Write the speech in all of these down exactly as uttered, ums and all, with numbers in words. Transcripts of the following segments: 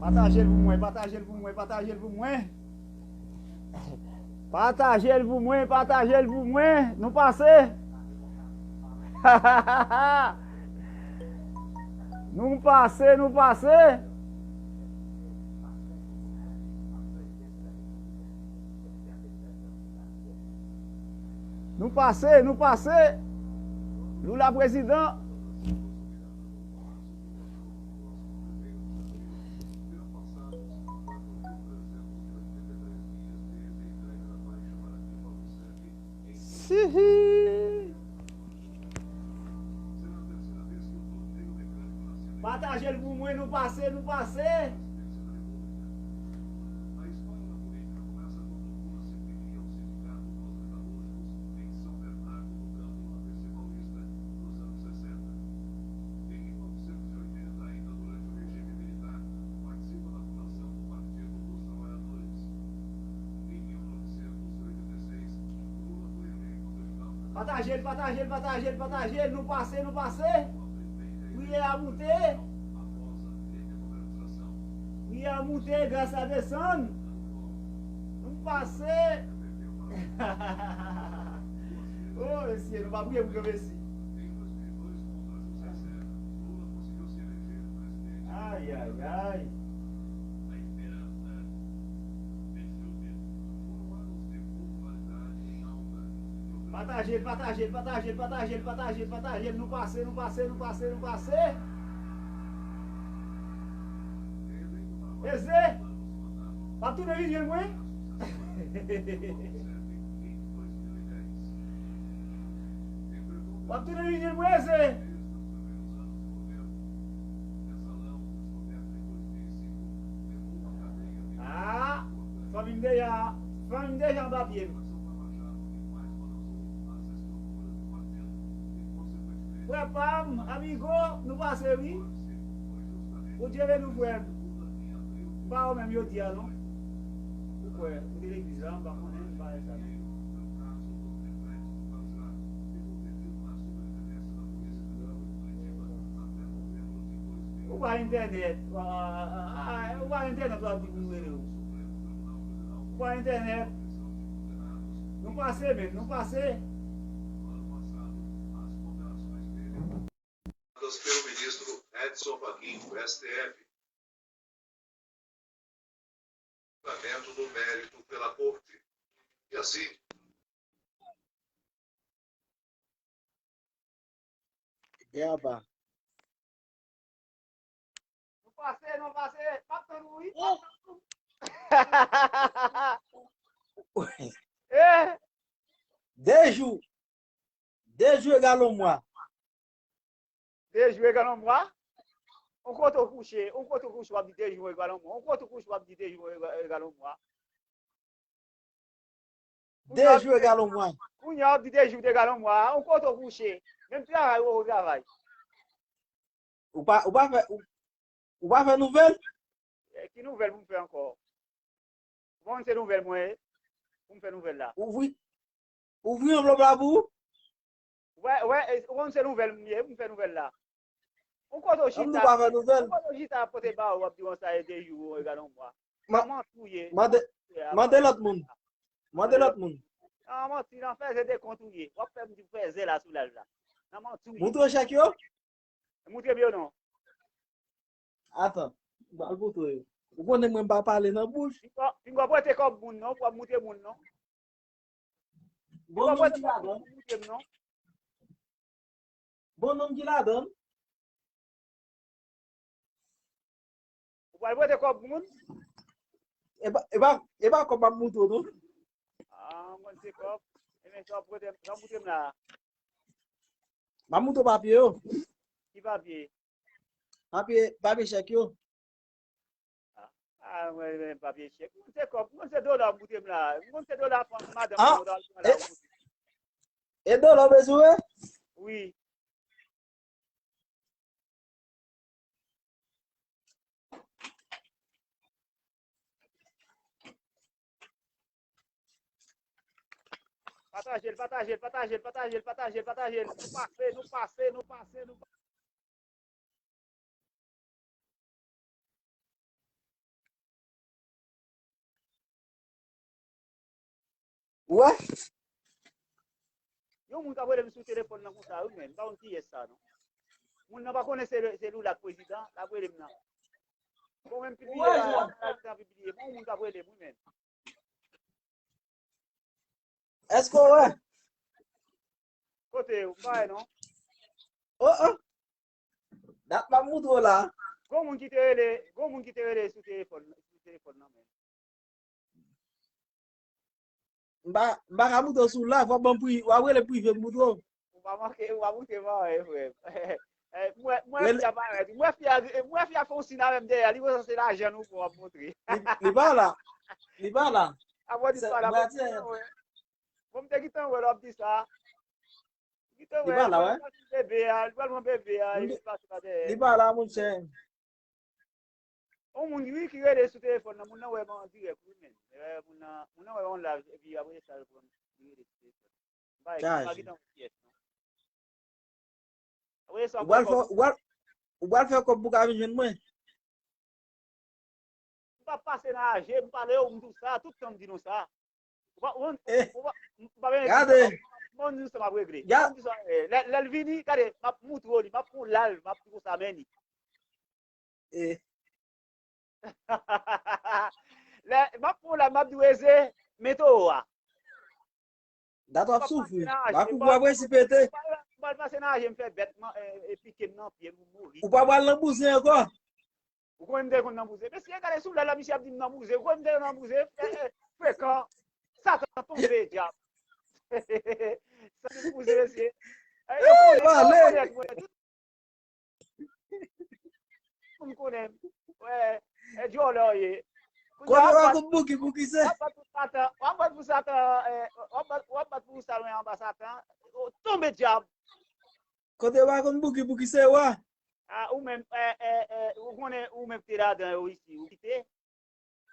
Pataje l pou mwen, pataje l pou mwen, pataje l pou mwen. Pataje l pou mwen, pataje l pou mwen. Nou pase. Nou pase, nou pase. Nou pase, nou pase. Lula prezidan. Sihi. Pataje l pou mwen, nou pase, nou pase. Pataje l, pataje l, pataje l, pataje l. Nou pase, nou pase. Priyè a moute. Priyè a moute, gras la desann. Nou pase. Oh, mesye, nou pa priye pou yo, mesye. Ay, ay, ay. Pataje l, pataje l, pataje l, pataje l, pataje l, pataje l. Nou pase, nou pase, nou pase, nou pase, nou pase. Eze, w ap tounen vin jwenn mwen? W ap tounen vin jwenn mwen, Eze? Ah, fanmi m deja, fanmi m deja anba pye m. Frè pa m, amigo, nou pase wi. Bondye beni w, frè m. M pa wè w menm jodi a, non. Ou kwè, ou te legliz la, m pa konnen, m pa wè sa, non. Ou pa entènèt, ah, ah, ah, ou pa entènèt, w ap di pou nou rele w. Ou pa entènèt. Nou pase, men, nou pase. Pelo ministro Edson Fachin, do S T F. Julgamento do mérito pela corte. E assim, Beaba. Nou pase, nou pase, m ap tann ou wi, m ap tann ou. Eh! De jou. De jou egal yon mwa. De jou egal yon mwa? Yon kote w kouche, yon kote w kouche, w ap di de jou egal yon mwa. Yon kote w kouche, w ap di de jou egal, egal yon mwa. De jou egal yon mwa. Kounye a, w ap di de jou egal yon mwa. Yon kote w kouche. Menm travay, ou travay. Ou pa, ou pa fè, ou, ou pa fè nouvèl? Eh, ki nouvèl pou m fè ankò? Ou konn se nouvèl mwen ye, pou m fè nouvèl la. Ouvri, ouvri anvlòp la pou ou. Wè, wè, e, ou konn se nouvèl m ye, pou m fè nouvèl la. Ou kote w chita, ou kote w chita ap pote ba ou, w ap di w sa e de jou, w egal yon mwa. Nan manti w ye. Mande, mande lòt moun. Mande lòt moun. Nan manti, nan fèzè de kont ou ye. W ap fè m di fèzè la sou live la. Nan manti w ye. Moutre w chèk yo? Moutre m yo non. Atan, m pral moutre w yo. Ou konnen mwen m pa pale nan bouch. Pinga, pinga w prete kòb moun non, pou w ap moutre moun non. Bon nonm ki ladan l. Bon nonm ki ladan l. Ou pral prete kòb moun? E pa, e pa, e pa kòb m ap moutre w non. Ah, mwen se kòb. Ebyen, sa w ap prete, sa w ap moutre m la a? M ap moutre w papye yo. Ki papye? Papye, papye chèk yo. Ah, ah, mwen, mwen, papye chèk. Mwen se kòb, mwen se dola w ap moutre m la. Mwen se dola fanm, madanm mwen, dola w ap moutre m. E dola w bezwen? Wi. Pataje l, pataje l, pataje l, pataje l, pataje l, pataje l. Nou pase, nou pase, nou pase, nou pase. Wè? Yon moun k ap rele m sou telefòn nan konsa, wi, men. M pa konn kiyès sa, non. Moun nan pa konnen se, se Lula k prezidan, l ap rele m nan. Bon, menm pibliye la, la, la, pibliye. Bon, moun k ap rele m, wi, men. Èske w wè? Kote, ou pa wè, non? Oh, oh. Dat m ap moutre w la. Gon moun ki te rele, gon moun ki te rele sou telefòn, sou telefòn nan, men. M pa, m pa ka moutre w sou live, w ap ban pri, w ap rele prive m moutre w. Ou pa manke, ou pa moutre m anyen, frè m. Eh, m wè, m wè fi a parèt. M wè fi a, m wè fi a fè yon siy avè m dèyè. Li panse se lajan nou pran w ap montre. Li, li pa la. Li pa la. Apre di pa la, bon, m te gentan wè. Bon, m te gentan wè l ap di sa. Li pa la, wè. Bebe a, li pral pran bebe a, li pase pa dèyè. Li pa la, monchè. On moun, wi, ki rele sou telefòn nan, moun nan wè m an dirèk, wi, men. Eh, moun nan, moun nan wè yon live, epi apre sa, li pran, li rele sou telefòn. M pa, m pa gentan wè kiyès, non. Apre sa, ou pral fè, ou pral, ou pral fè kòb pou ka vin jwenn mwen. M pa pase nan aje, m pale yo, m di w sa, tout tan m di nou sa. Ou pa, ou, ou, ou pa, m pa menm di sa, m di sa m ap regle. M di sa, eh, lè, lè l vini, gade, m ap moutre w li, m ap pran w live, m ap di konsa, men li. Eh. Lè, m ap pran w live, m ap di w eze, men towo a. Dat w ap soufri. Bakou pou ap resi pete. M pral pase nan aje, m fè bèt, e, pike m nan pye m, m mouri. Ou pa pral nan bouzen ankò? Ou konnen m te konn nan bouzen. Mesye, gade sou lè la, misye ap di m nan bouzen. Ou konnen m te nan bouzen, e, e, frekan. Satan tonbe, dyab. Satan bouzen, mesye. E, yo konnen, yo konnen, tout moun konnen m. Wè, e djòlè w ye. Kote w ap konn Bouki, Bouki se? W ap bat pou Satan, w ap bat pou Satan, e, w ap bat, w ap bat pou Satan anba Satan. O, tonbe dyab. Kote w ap konn Bouki, Bouki se wa? A, ou menm, e, e, e, ou konnen, ou menm ki te ladan yo isi, ou kite?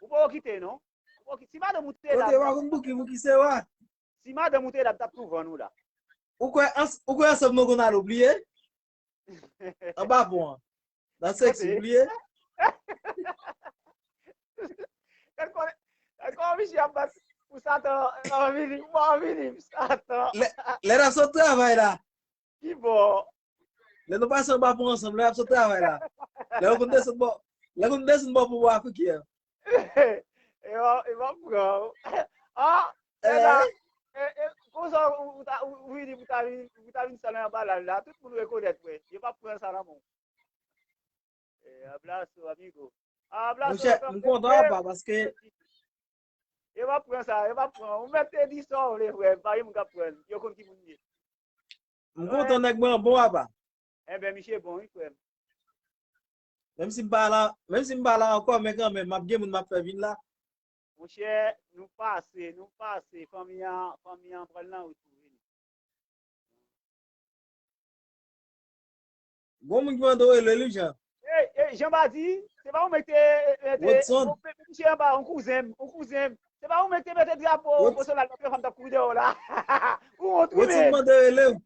Ou poko kite, non? Ou poko kite. Si madanm ou te la, kote w ap konn Bouki, Bouki se wa? Si madanm ou te la, m t ap tou vann ou la. Ou kwè ans-, ou kwè ansanm nou konn al oubliye? Anba pon an. Nan seksi, bliye. Gad kòman, gad kòman misye ap bat pou Satan, anvi li, mwen anvi li, Satan. Lè, lè n ap sot travay la. Ki bò? Lè nou pase anba pon ansanm, lè n ap sot travay la. Lè yo konn desann bò, lè yo konn desann bò pou bò Afriken an. E w ap, e w ap pran. Ah, e la, e, e, konsa ou, ou ta, ou, ou vini pou ta vin, pou ta vin sal anba live la. Tout moun rekonèt mwen. Yo p ap pran sa nan men w. E, abrazo, amigo. Abrazo, monchè, m kontan apa, paske yo p ap pran sa, yo p ap pran. Ou mèt te di sa w vle, frè m. Pa gen moun k ap pran. Yo konn ki moun m ye. M kontan nèg mwen an bon apa. Enben, misye bon, wi, frè m. Menm si m pa la, menm si m pa la ankò, men kanmenm, m ap gen moun m ap fè vin la. Monchè, nou pase, nou pase. Fanmi an, fanmi an pral nan wout pou vini. Gon moun ki mande w rele li, Jan. Ey, ey, Jan Badi, se pa ou menm ki te, e, e, te, Rodson. Misye anba, yon kouzen m, yon kouzen m. Se pa ou menm ki te mete drapo Bolsonaro nan telefòn, t ap kouri deyò la. Ou wont, wi, men. Rodson mande rele w.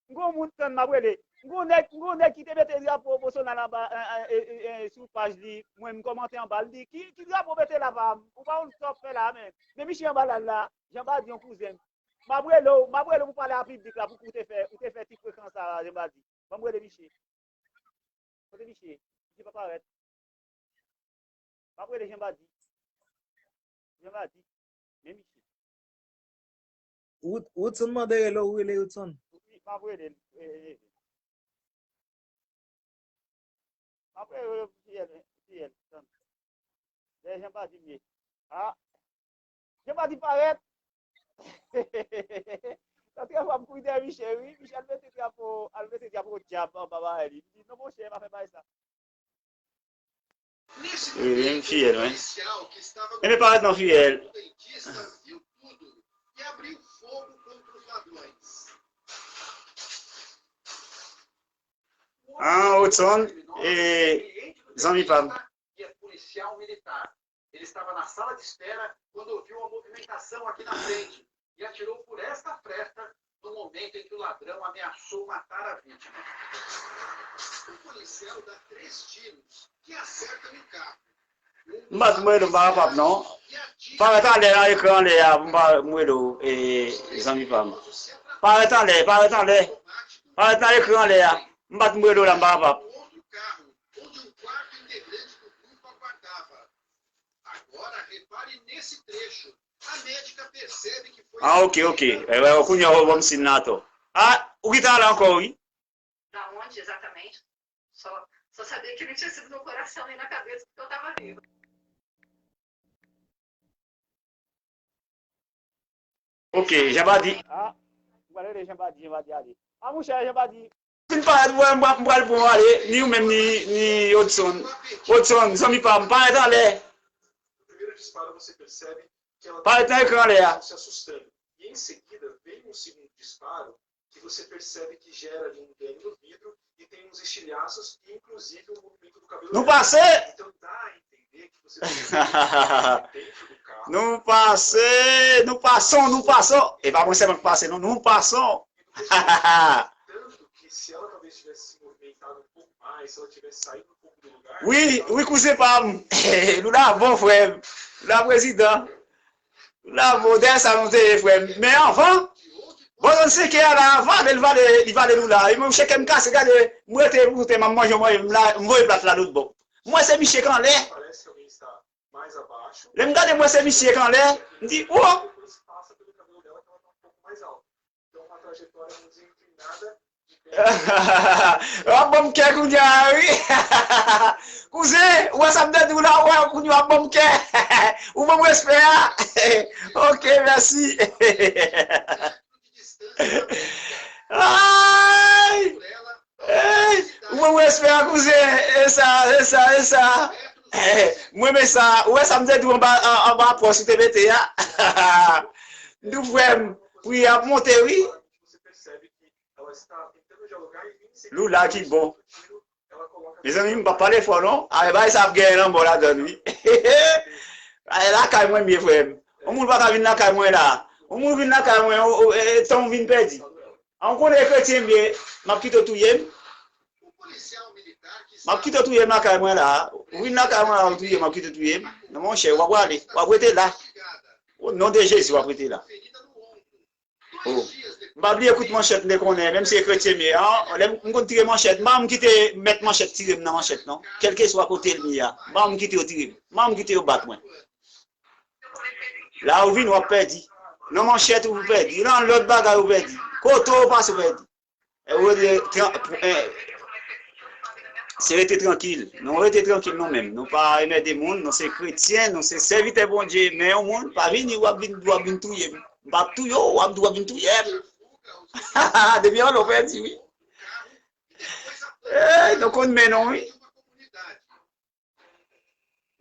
M gon moun tann m ap rele. M gon nèg, m gon nèg ki te mete drapo Bolsonaro anba, e, e, e, e, sou paj li. Mwen, m kòmante anba l, li di, "Ki, ki drapo w mete la, pa m? Ou pa konn sa w ap fè la, men." Men misye anba la, la, Jan Badi, yon kouzen m. M ap rele w, m ap rele w pou pale a piblik la, pou ou te fè, ou te fè ti frekan sa a, Jan Badi. Ban m rele misye. Kote misye? Misye pa parèt. M ap rele Jan Badi. Jan Badi. Men misye. Wood-, Woodson mande rele w, ou rele Woodson. Wi, m ap rele l. E, e, e. M ap rele w, fiyèl, fiyèl, tann. Dèyè Jan Badi m ye. Ah. Jan Badi parèt. Sa trè fwa m kouri dèyè Michel, wi. Michel al mete drapo, al mete drapo dyab anba bagay li. Li di, "Non, monchè, m pa fè bagay sa." Wi, wi, m fiyèl, wi. Men, men parèt non, fiyèl. Ah, Hudson, e, zanmi pa m. Ele estava na sala de espera quando ouviu uma movimentação aqui na frente e atirou por esta fresta no momento em que o ladrão ameaçou matar a vítima. O policial dá três tiros que acertam o carro. M pa t mwen, nou pa kapab, non. Parèt anlè nan ekran anlè a, m pa m rele w, e, zanmi pa m. Parèt anlè, parèt anlè. Parèt nan ekran anlè a. M pa t m rele w la, m pa kapab. Ah, ok, ok. E, e, kounye a, ou ban m siy nan atò. Ah, ou gentan la ankò, wi. Da onde exatamente? Só, só sabia que ele tinha sido no coração e na cabeça porque eu tava viva. Ok, Jean Badi. Ah, m pral rele Jean Badi, Jean Badi ale. Ah, monchè, Jean Badi. Fin parèt, mwen, m pral pran ale, ni ou menm, ni, ni Odson. Odson, zanmi pa m, parèt anlè. Parèt nan ekran anlè a. Que você percebe que gera ali um dano no vidro e tem uns estilhaços e inclusive o movimento do cabelo. Não passei! Então dá a entender que você percebe que dentro do carro. Não passei! Não passou, não passou! E pa mwen sèlman k pase, non, não passou! Tanto que se ela talvez tivesse se movimentado um pouco mais, se ela tivesse saído um pouco do lugar. Wi, wi, kouzen pa m. Nou la bon, frè m. Nou la, prezidan. Bravo, dèyè sa nou te ye, frè m. Men anvan, bò zòn senk è a la, vale, l vale, li vale nou la. E mwen, cheke m kase, gade, m rete pou te m ap manje, manje, m la, m voye plat la lòt bò. M wè se misye k anlè. Lè m gade, m wè se misye k anlè, m di, o! Então, uma trajetória nos inclinada de W ap ban m kè kounye a, wi. Kouzen, ou wè sa m te di w la, ou wè kounye a w ap ban m kè. Ou ban m respè a. Ok, mèsi. Ay! Ey! Ou ban m respè a, kouzen. E sa, e sa, e sa. Mwen renmen sa. Ou wè sa m te di w anba, an- anba pòs ou te mete a? M di w, frè m, pri a ap monte, wi. Lula ki bon. Mezanmi, m p ap pale fò non. Ay, bagay sa ap genyen lanmò ladan l, wi. Ay, lakay mwen m ye, frè m. Yon moun pa ka vin lakay mwen la. Yon moun vin lakay mwen, o- o- e- e- tan w vin pèdi. An, w konnen e kretyen m ye, m ap kite w touye m. M ap kite w touye m lakay mwen la. Ou vin lakay mwen la, ou touye m, m ap kite w touye m. Non, monchè, w ap prale. W ap rete la. O non de Jezi, w ap rete la. Oh. M pa bliye kout manchèt m te konnen, menm si e kretyen m ye. An, lè m m konn tire manchèt, m pa janm kite mèt manchèt tire m nan manchèt, non. Kèlkeswa kote l ye a, m pa janm kite yo tire m. M pa janm kite yo bat mwen. La ou vin, w ap pèdi. Nan manchèt ou pèdi. Nan lòt bagay ou pèdi. Kote ou pase ou pèdi. E ou rete tran- e, se rete trankil. Nou rete trankil nou menm. Nou pa enmède moun, nou se kretyen, nou se sèvitè Bondye. Men yon moun pa vini, w ap vin, w ap vin touye m. M p ap touye w, w ap di w ap vin touye m. Depi anlè w pèdi, wi. Ey, nou konn men nou, wi.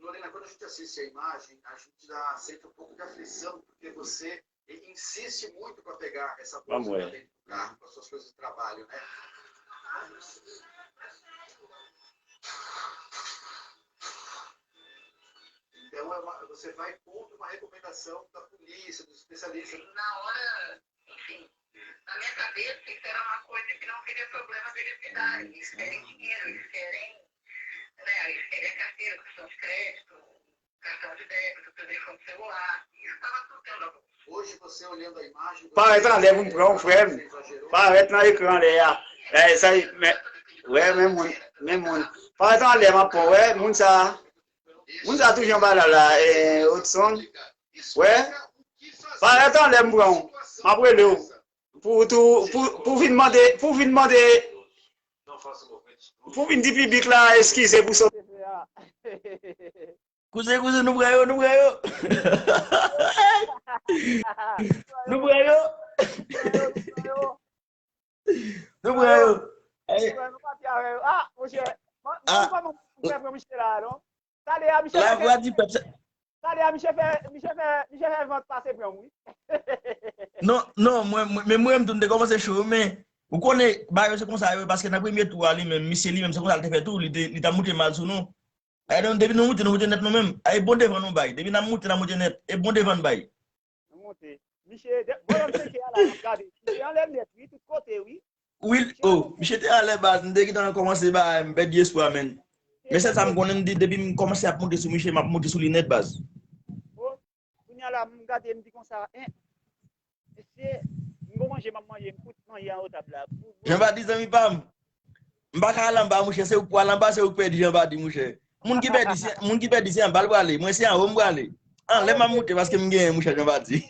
Lorena, quando a gente assiste a imagem, a gente dá, sente um pouco de aflição, porque você insiste muito para pegar essa bolsa para dentro do carro, com as suas coisas de trabalho, né? Então, é uma, você vai contra uma recomendação da polícia, dos especialistas. Na hora, enfim, na minha cabeça, isso era uma coisa que não teria problema deles me darem. Eles querem dinheiro, eles querem, né, eles querem a carteira, cartão de crédito, cartão de débito, telefone celular. Isso estava tudo dentro da bolsa. Parèt anlè pou m pran w, frè m. Parèt nan ekran anlè a. E, sa, men, wè, men moun, men moun. Parèt anlè, m ap pran w, wè, moun sa. Moun sa toujou anba la, la, e, Hudson. Wè. Parèt anlè, m pran w. M ap rele w. Pou, pou, pou, pou vin mande, pou vin mande, pou vin di piblik la, eskize pou sa w te fè a. Kouzen, kouzen, nou pran yo, nou pran yo. Nou pran yo. Nou pran yo. Ey. Nou pati avè yo. Ah, monchè. Mwen, mwen, kòman pou fè pran misye la, non? Talè a, misye fè. Talè a, misye fè, misye fè, misye fè vant pase pran m, wi. Non, non, mwen, mwen, men mwen menm tou, m te kòmanse cho, men ou konnen, bagay yo se konsa yo, paske nan premye tou a, li menm, misye li menm, se konsa l te fè tou, li te, li t ap moute mal sou nou. Ay, donk, depi nou moute, nou moute nèt nou menm. Ay, bon devan nou bay. Depi n ap moute, n ap moute nèt. E bon devan n bay. Nou moute. Misye, de- bò nan seke a la, n ap gade. Misye anlè nèt, wi, tout kote, wi. Wi, oh, misye te anlè baz, m te gentan kòmanse ba, m pèdi espwa, menn. Men sèl sa m konnen, m di, depi m kòmanse ap moute sou misye, m ap moute sou li nèt, baz. Oh, gade, m di konsa, en, mesye, m gon manje m ap manje, m fout manje anwo tab la. Jan Badi, zanmi pa m, m pa ka al anba, monchè, se ou k pral anba, se ou k pèdi, Jan Badi, monchè. Moun ki pèdi, se, moun ki pèdi, se anba l prale. Mwen, se anwo m prale. Anlè m ap moute paske m genyen, monchè, Jan Badi.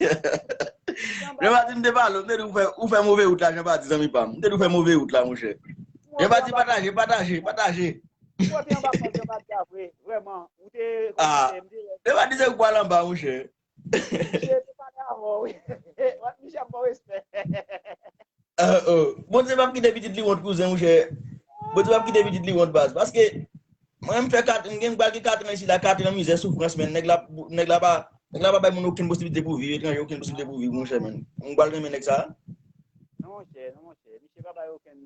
Jan Badi, m te pale w, m te di ou fè, ou fè move wout la, Jan Badi, zanmi pa m. M te di ou fè move wout la, monchè. Jan Badi, pataje, pataje, pataje. Ou te anba kòb Jan Badi a vre, vrèman. Ou te, ah, Jan Badi, se ou k pral anba, monchè. Misye te pale avè w, wi. Misye ap ba w respè. Ah, oh. Bondye p ap kite pitit li wont, kouzen, monchè. Bondye p ap kite pitit li wont, baz. Paske mwen, m fè kat, m gen, m pral gen katran isi la, katran mizè, soufrans, men nèg la, nèg la pa, nèg la pa bay moun okenn posiblite pou viv, etranje okenn posiblite pou viv, monchè, men. M pral renmen nèg sa. Non, monchè, non, monchè. Misye pa bay okenn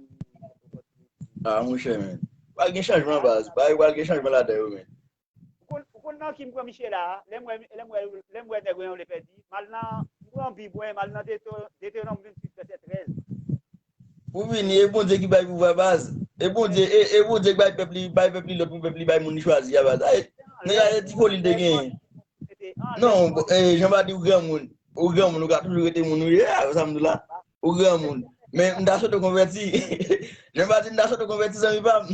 opòtinite. Ah, monchè, men. Pral gen chanjman, baz. Pral gen chanjman ladan yo, men. Ou konn, ou konn nan ki m pran misye la a? Lè m wè, lè m wè, lè m wè nèg yo vle pèdi, m al nan, m pran Bib mwen, m al nan Deto-, Detewonòm venntuit, vèsè trèz. Ou vini, e Bondye ki bay pouvwa, baz. E Bondye, e, e Bondye ki bay pèp li, bay pèp li lòd pou pèp li bay moun li chwazi a, baz. Ay, nèg la, se ti foli l te genyen. Non, e, Jan Badi, ou granmoun. Ou granmoun, ou ka toujou rete moun ou ye a, sa m di w la. Ou granmoun. Men m ta swete w konvèti. Jan Badi, m ta swete w konvèti, zanmi pa m.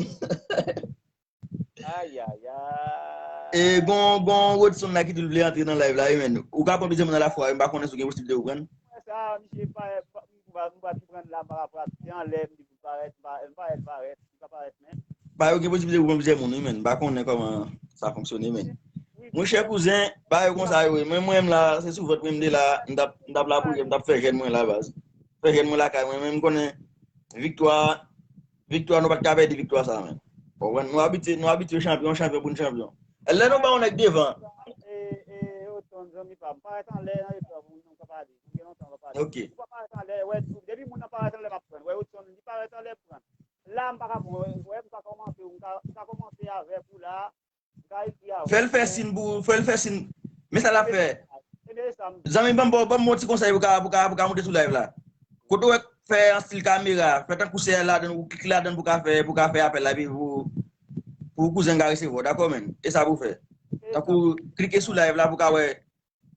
Ayayay. E gon, gon Rodson la ki di l vle antre nan live la, wi, men. Ou ka pran plizyè moun alafwa, wi, m pa konnen si w gen posiblite pou pran. Mwen sa, misye pa, pa, m pa, m pa tou pran la, m pa ka pran, se anlè, m di pou parèt, m pa, m parèt, parèt, m pa parèt, men. Ba yo gen posiblite pou pran plizyè moun, wi, men. M pa konnen kòman sa fonksyone, men. Monchè kouzen, ba yo konsa, wi. Mwen, mwen, m la, se sou vant mwen m te la, m t ap, m t ap lapriyè, m t ap fè jèn mwen la, baz. Fè jèn mwen lakay mwen, men m konnen viktwa, viktwa, nou pa t ka pèdi viktwa sa, men. Ou konprann? Nou abitye, nou abitye chanpyon, chanpyon pou n chanpyon. Lè nou ba yon nèg devan. E, e, Otan, zanmi pa m, parèt anlè nan ekran pou nou ka pale. Nou gen lontan nou pa pale. Ok. Ou pa parèt anlè, wè, depi moun nan parèt anlè, m ap pran. Wè, Otan, li parèt anlè, pran. La, m pa ka pran, wè, m ka kòmanse, m ka, m ka kòmanse avèk ou la. Fè l fè sin pou, fè l fè sin. Men sa l ap fè. Zanmi, ban m, ban m, ban m yon ti konsèy pou ka, pou ka, pou ka monte sou live la. Kote w wè fè an stil kamera, fè tankou se ladan, ou klik ladan pou ka fè, pou ka fè apèl la, epi pou, pou kouzen ka resevwa w, dakò, men? E sa pou fè. Tankou klike sou live la pou ka wè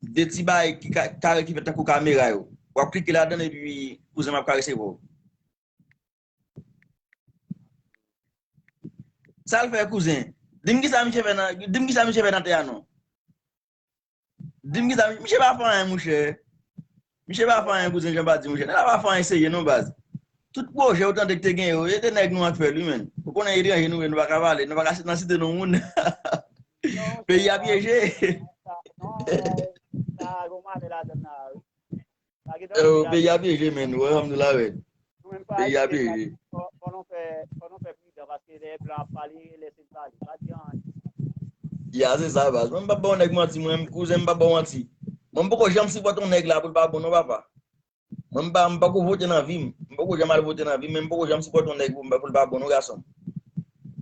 de ti bagay ki ka, kare ki fèt tankou kamera yo. W ap klike ladan epi kouzen m ap ka resevwa w. Sa l fè, kouzen? Di m kisa misye fè nan, di m kisa misye fè nan tè a non. Di m kisa, misye pa fè anyen, monchè. Misye pa fè anyen, kouzen Jan Badi, monchè. Nèg la pa fè anyen serye non, baz. Tout pwojè ou tande ki te gen yo, e te nèg nou an k fè l, wi, men. Ou konnen etranje nou ye, nou pa ka pale, nou pa ka sit-, nan site non moun. Peyi a pyeje. Oh, peyi a pyeje, men. Wè, alhamdoulilah, wè. Peyi a pyeje. Fò, fò nou fè, fò nou fè pridan, paske lè blan ap pale, lèse l pale. Pa di anyen. Ya, se sa, baz. Mwen, m p ap ba yon nèg manti, mwen, kouzen, m p ap ba w manti. Mwen, m poko janm sipòte yon nèg la pou l pa bon, non, papa. Mwen, m pa, m poko vote nan vi m. M poko janm al vote nan vi m, men m poko janm sipòte yon nèg pou, pou l pa bon, non, gason m.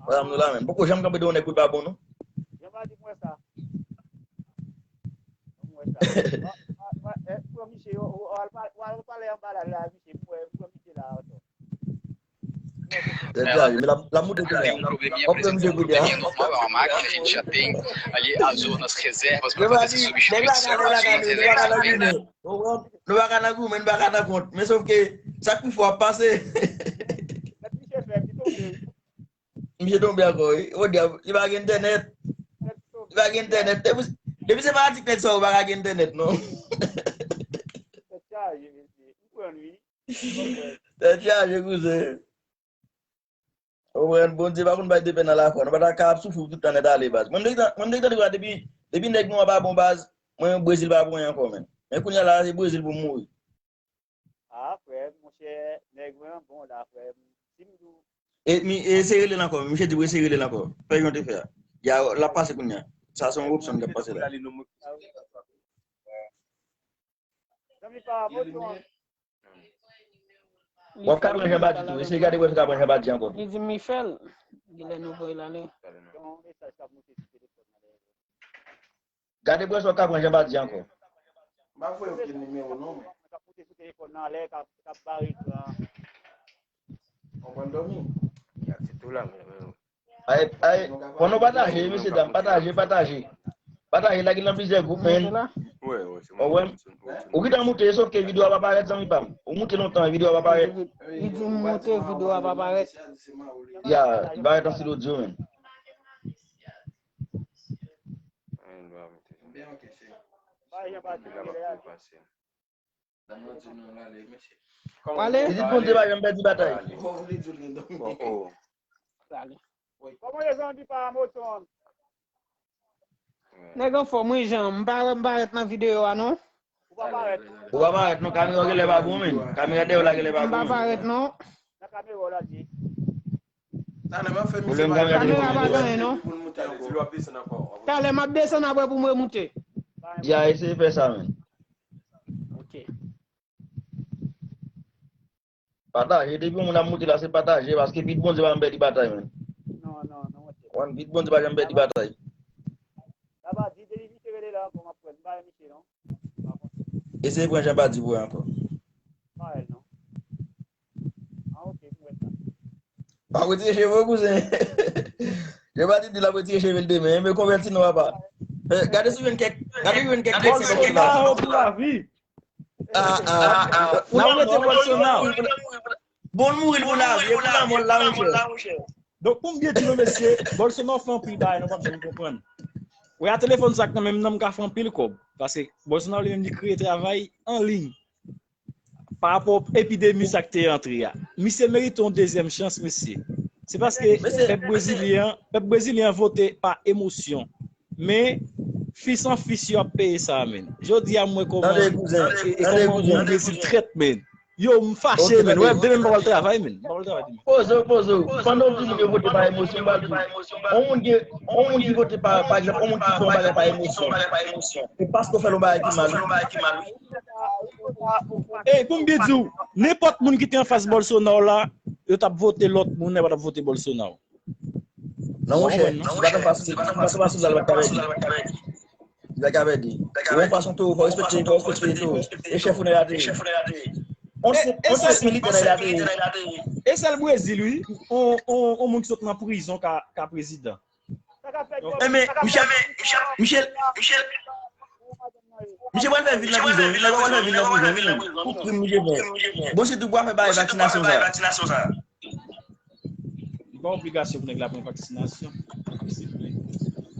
Alhamdoulilah, men. M poko janm kanpe de yon nèg pou l pa bon, non. Jan pa di mwen sa. Mwen sa. Wa, wa, wa, eh, pran misye, w, w, w al pa, w al pale anba la, la, misye, pran, pran misye la, ankò. Tèt chaje, men l ap, l ap moute kounye a. W ap pran misye kounye a. Nèg la, nèg la, nèg la, nèg la, nou pa ka nan goumen, nou pa ka nan kont. Men sòf ke, sa k pi fò ap pase. Misye tonbe ankò, wi. O dyab, li pa gen entènèt. Li pa gen entènèt. Depi, depi se fanatik nèg sa yo, ou pa ka gen entènèt, non. Tèt chaje, mesye. M pran, wi. Tèt chaje, kouzen. Ou konprann, Bondye pa konn bay de pè nan lafwa. Nou pa ta ka ap soufri tout tan nèt ale, baz. Mwen, m te, mwen, m te tande, depi, depi nèg nou an pa bon, baz, mwen, Brezil pa pou anyen ankò, men. Men kounye a la, se Brezil pou m mouri. Ah, frè m, monchè, nèg mwen an bon la, frè m. Si m di w. E, mi, eseye rele l ankò. Misye di pou eseye rele l ankò. Fè jan w te fè a. Ya, l ap pase kounye a. Sa se yon opsyon k ap pase la. Zanmi pa m, w ap ka pran Jan Badi tou. Eseye gade pou w ka pran Jan Badi ankò. Li di m li fè l. Genlè nou voye l ale. Yon mesaj k ap moute sou telefòn nan dèyè. Gade pou w ka pran Jan Badi ankò. M pa voye okenn nimewo non, men. K ap moute sou telefòn nan anlè, k ap, k ap bare ekran an. Ou konn dòmi? Y ap di tou la, men, men. Ay, ay, fò nou pataje, mesye dam, pataje, pataje. Pataje, lage l nan plizyè gwoup, men. Ou wè m? Ou gentan moute, sòf ke videyo a pa parèt, zanmi pa m. Ou moute lontan, videyo a pa parèt. Li di m moute, videyo a pa parèt. Ya, li parèt an stil odyo, menm. Pale. Pitit Bondye pa janm pèdi batay. Kòman ye zanmi pa Moton? Nèg anfòm wi, Jan. M pa, m pa parèt nan videyo a non. Ou pa parèt non. Ou pa parèt non, kamera w genlè pa bon menm. Kamera dèyè w la genlè pa bon menm. M pa parèt non. Nan kamera w la di. Talè m ap fè misye. Pwoblèm kamera dèyè w la pa genyen non. Talè m ap desann apre pou m remoute. Ya, eseye fè sa menm. Ok. Pataje, depi yon moun ap moute la, se pataje, paske Pitit Bondye pa janm pèdi batay, menm. Non, non, non, monchè. Wan, Pitit Bondye pa janm pèdi batay. Sa pa di, depi misye rele la ankò, m ap kwè, m pa wè misye, non. Eseye pran Jan pa di pou wè ankò. Pa wè l, non. Ah, ok, m wè sa. Pa retire cheve w, kouzen. Jan pa di di l ap retire cheve l demen, men konvèti non, papa. Eh, gade si w jwenn kèk, gade si w jwenn kèk kèk se pou la. Pou lavi. Ah, ah, ah. N ap rete Bolsonaro. Bon, l mouri l pou lavi, e pou lanmò l la, monchè. Donk, pou m byen di nou, mesye, Bolsonaro fè anpil bagay, nou p ap janm konprann. Wè, a telefòn sa k nan men m nan, m ka fè anpil kòb. Paske Bolsonaro, li menm, li kreye travay an liy. Pa rapò epidemi sa k te antre a. Misye merite yon dezyèm chans, mesye. Se paske pèp brezilyen an, pèp brezilyen an vote pa emosyon. Men, fis an fis, yo ap peye sa a, menn. Jodi a, m wè kòman, e, e kòman moun Brezil trèt, menn. Yo, m fache, menn. Wè, demen m pa pral travay, menn. M pa pral travay demen. Poze w, poze w. Pandan w di moun yo vote pa emosyon, m pral di w. Yon moun gen, yon moun ki vote pa, pa egzanp, yon moun ki fè yon bagay pa emosyon. E paske w fè l yon bagay ki mal. Ey, pou m byen di w, nenpòt moun ki te anfas Bolsonaro la, yo t ap vote lòt moun, yo pa t ap vote Bolsonaro. Non, monchè, si pa t anfas, si pa t anfas Suzal, pa t ka pèdi. Li pa t ka pèdi. Ou yon fason towo, fò respekte, fò respekte towo. E chèf ou nèg la te ye. On sens militè nèg la te ye. E sèl Brezil, wi. On, on, on moun ki sot nan prizon ka, ka prezidan. Enben, Michel, Michel, Michel, Michel pral fè vil nan prizon, wi. Nèg la pral fè vil nan prizon, wi. Pou krim Michel fè. Bon, se tou pou afè bagay vaksinasyon sa. Li pa obligasyon pou nèg la pran vaksinasyon.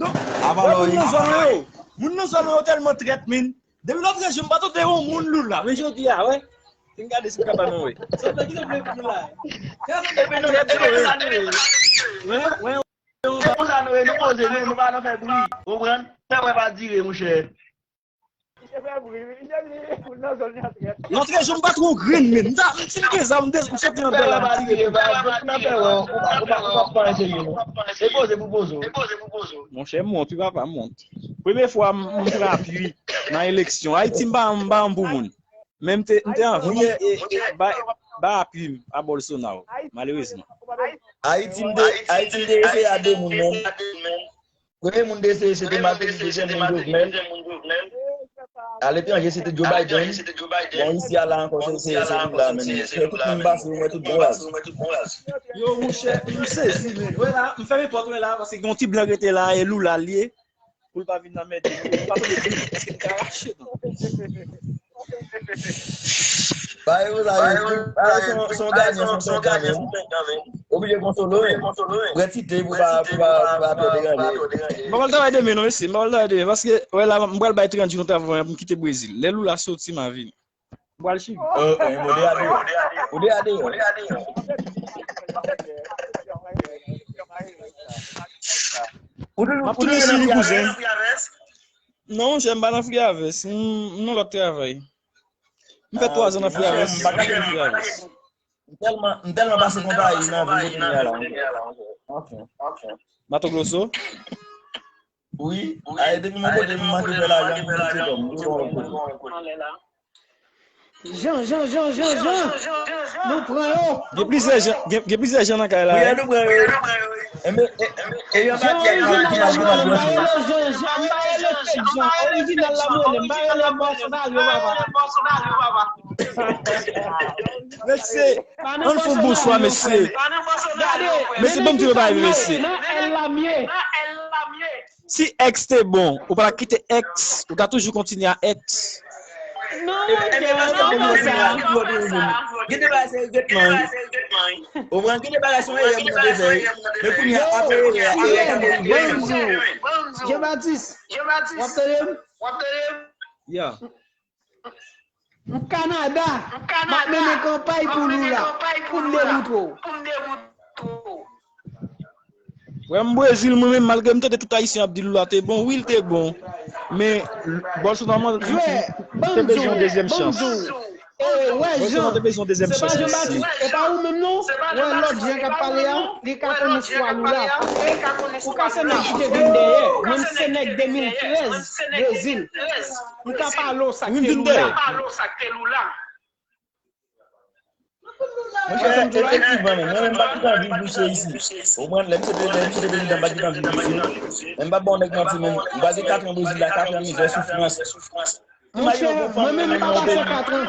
Donk, wè, moun nan zòn yo, moun nan zòn yo tèlman trèt, min. Depi lòt rejyon, m pa tande yon moun Lula. Men jodi a, wè. Fin gade sou kabann mwen, wè. Sa fè ki vle pou Lula. Epi nou, epi nou, wè, wè. Se konsa nou ye, nou poze nou, nou pa nan fè bri. Konprann? Fè wè pa dire, monchè. Misye fè bri, wi. Misye di, moun nan zòn nan trèt. Lòt rejyon, m pa tro grenn, menm. M ta, si m gen zam, m te, m soti nan bèl la, m tire. Fè wè pa dire, pa, pa fè wè, ou pa, ou pa, ou pa pran serye, non. E poze pou poze w. Monchè, m wont, wi, papa, m wont. Premye fwa m, m pran apui nan eleksyon. Ayiti, m pa, m pa yon pou moun. Men m te, m te anvi, e, e, bay, bay apui m a Bolsonaro, malerezman. Ayiti, m te, Ayiti, m te eseye a de moun menm. Premye moun te eseye, se te Martelly, dezyèm moun, Jovenel. Aletranje, se te Joe Biden. Bon, isi a la ankò, se, se, se Lula menm. Se tout moun pase, ou wè tout bon raz. Yo, monchè, m sezi, men. Wè la, m fèmen pòt, wè la, paske gen yon ti blan rete la, e Lula l ye. Pou l pa vin anmède nou. Pa tande bri, paske m ka rache non. Ba yo la, yo, se yon, se yon ganyan, se yon pèd kanmenm. Oblije konsole w. Prè tite pou pa, pou pa, pou pa twò deranje. M pa pral travay demen non, mesye. M pa pral travay demen, paske, wè la, m pral bay trant jou nan travay an pou m kite Brezil. Lè Lula soti, m a vini. M pral chili. Oh, eh, ou deyò, ou deyò. Ou deyò, deyò. M ap tounen chili, kouzen. Non, monchè, m pa nan Friyavès. M, m nan lòt travay. M fè twa zan nan Friyavès. M pa ka nan Friyavès. M tèlman, m tèlman pase konpayi nan vi kote m ye a la. Ok. Mato Grosso? Wi, a, e depi mwen kote m manke fè lajan, m kote dòmi, m gon yon kote. Jan, Jan, Jan, Jan, Jan! Nou pran yo! Gen plizyè Jan, gen, gen plizyè Jan nan kay la, wi, wi. Nou pran yo. Enben, e, e, e, Jan Orijinal la mwen rele, m pa rele Jan, Jan Orijinal la mwen rele, m pa rele Bòsonaryo, papa. Mesye, ann fè yon bonswa, mesye. Mesye, ban m di yon bagay, mesye. Nan L la m ye. Si ex te bon, ou pa ta kite ex, ou ta toujou kontinye a ex. Non, monchè, non, non, sa. Gen de bagay se regretman, wi. Ou konprann, gen de bagay se yon erè moun nan te fè, wi. Men kounye a, apre erè a, erè a ta korije. Bonjou. Jean Baptiste, w ap tande m? Yeah. M Kanada, m ap mennen kanpay pou Lula, pou m deboutre w. Frè m Brezil, mwen menm, malgre m tande tout Ayisyen ap di Lula te bon, wi, l te bon. Men, Bolsonaro te bezwen yon dezyèm chans. Bolsonaro te bezwen yon dezyèm chans mesye. E pa ou menm non? Wè lòt jan k ap pale a, li ka konn istwa Lula. Ou ka se nèg ki te vin dèyè, mwen m se nèg de mil trèz Brezil. M ka pale w sa k te Lula. Monchè, efektivman, men mwen menm m pa t gentan viv Riche isi. Ou konprann, lè misye te, lè misye te prezidan, m pa t gentan viv Riche. Men m p ap ba w nèg manti, men m pase kat an Brezil la, kat an mizè, soufrans. Monchè, mwen menm m pa pase kat an.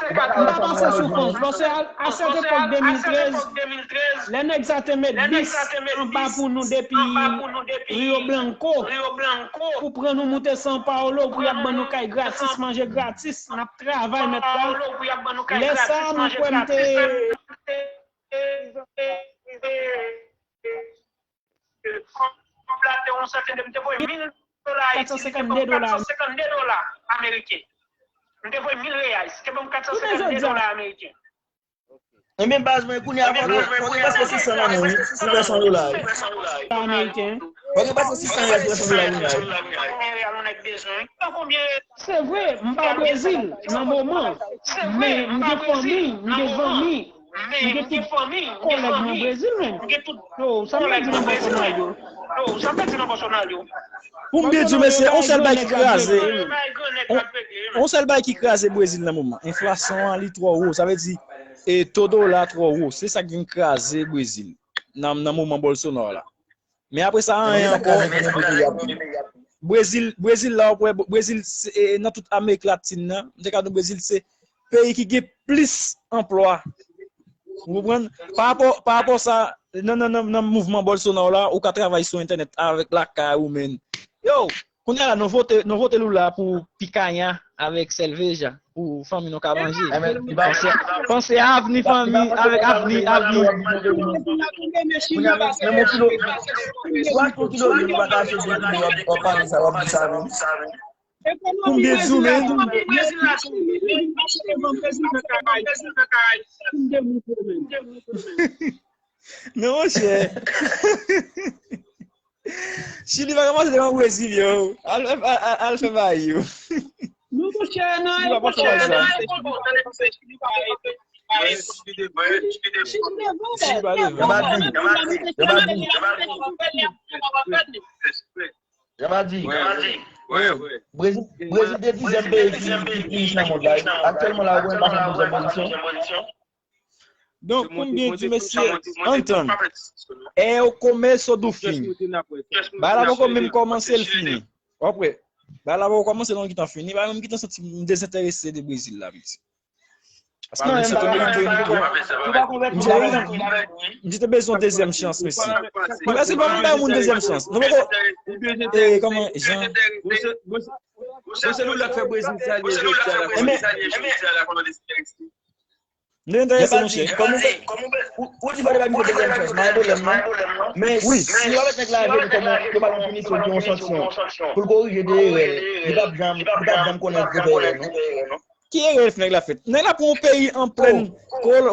M pa pase soufrans. Paske a, a sèt epòk de mil trèz, lè nèg sa te met bis anba pou nou depi Rio Blanco, pou pran nou moute São Paulo, pou y ap ban nou kay gratis, manje gratis, n ap travay mèt la. Lè sa a, mwen kwè m te. Kòb la te yon sèten, m te voye mil dola Ayiti, m te ban m kat san senkannde dola ameriken. M te voye mil reyay, m te ban m kat san senkannde dola ameriken. Ebyen baz mwen, kounye a fòk gen prèske sis san nan men wi, pou fè san dola wi. Fòk gen prèske sis san reyal pou fè san dola kounye a wi. Se vre, m pa Brezil nan moman, men m gen fanmi, m gen zanmi, m gen tout kòlèg nan Brezil menm. Yo, sa m ap di nan Bolsonaro? Pou m byen di w mesye, yon sèl bagay ki kraze, yon sèl bagay ki kraze Brezil nan moman, enflasyon an li twò wo, sa vle di e to dola twò wo, se sa k vin kraze Brezil nan nan moman Bolsonaro la. Men apre sa anyen ankò. Brezil, Brezil la, w ap wè, Brezil, nan tout Amerik Latin nan, m te ka di w Brezil se peyi ki gen plis anplwa. Ou konprann? Pa rapò, pa rapò sa, nan, nan, nan, nan mouvman Bolsonaro la, ou ka travay sou entènèt avèk lakay ou, men. Yo, kounye a la, nou vote, nou vote Lula pou pikanya avèk sèlveja. Pou fanmi nou ka manje. Panse a avni fanmi, avèk avni, avni. Pou m byen di w men, Non monchè. Chili pa ka pase devan Brezil yo. Al fè bay yo. Non monchè, non, e kontrè, non, e kontrè. Chili devan. Jan pa di, jan pa di, jan pa di. Jan pa di. Brezil, Brezil te dizyèm peyi ki, ki pi rich nan mond la. Aktyèlman la, ou konn pa nan dizyèm pozisyon. Donk, pou m byen di mesye, antann, é o começo do fim. Bagay la poko menm kòmanse, l fini. W ap wè, bagay la poko kòmanse, l gentan fini. Bagay menm gentan santi m dezenterese de Brezil la, piti. Paske mwen santi m merite yon m te bezwen yon dezyèm chans, mesye. Nou, èske nou pa bay moun dezyèm chans? Nou poko, e, kòman, jan. Bon, se nou lòt fè Brezil salye jodi a la. Enben, nou enterese, monchè. Ou di fò depa mete dezyèm chans, pa gen pwoblèm non. Men si yo pa met nèg la vini kòman yo pa yon pinisyon ki yon sanksyon pou l korije de erè l, li p ap janm, li p ap janm konnen l te fè erè non. Ki erè nèg la fèt? Nèg la pran yon peyi an plen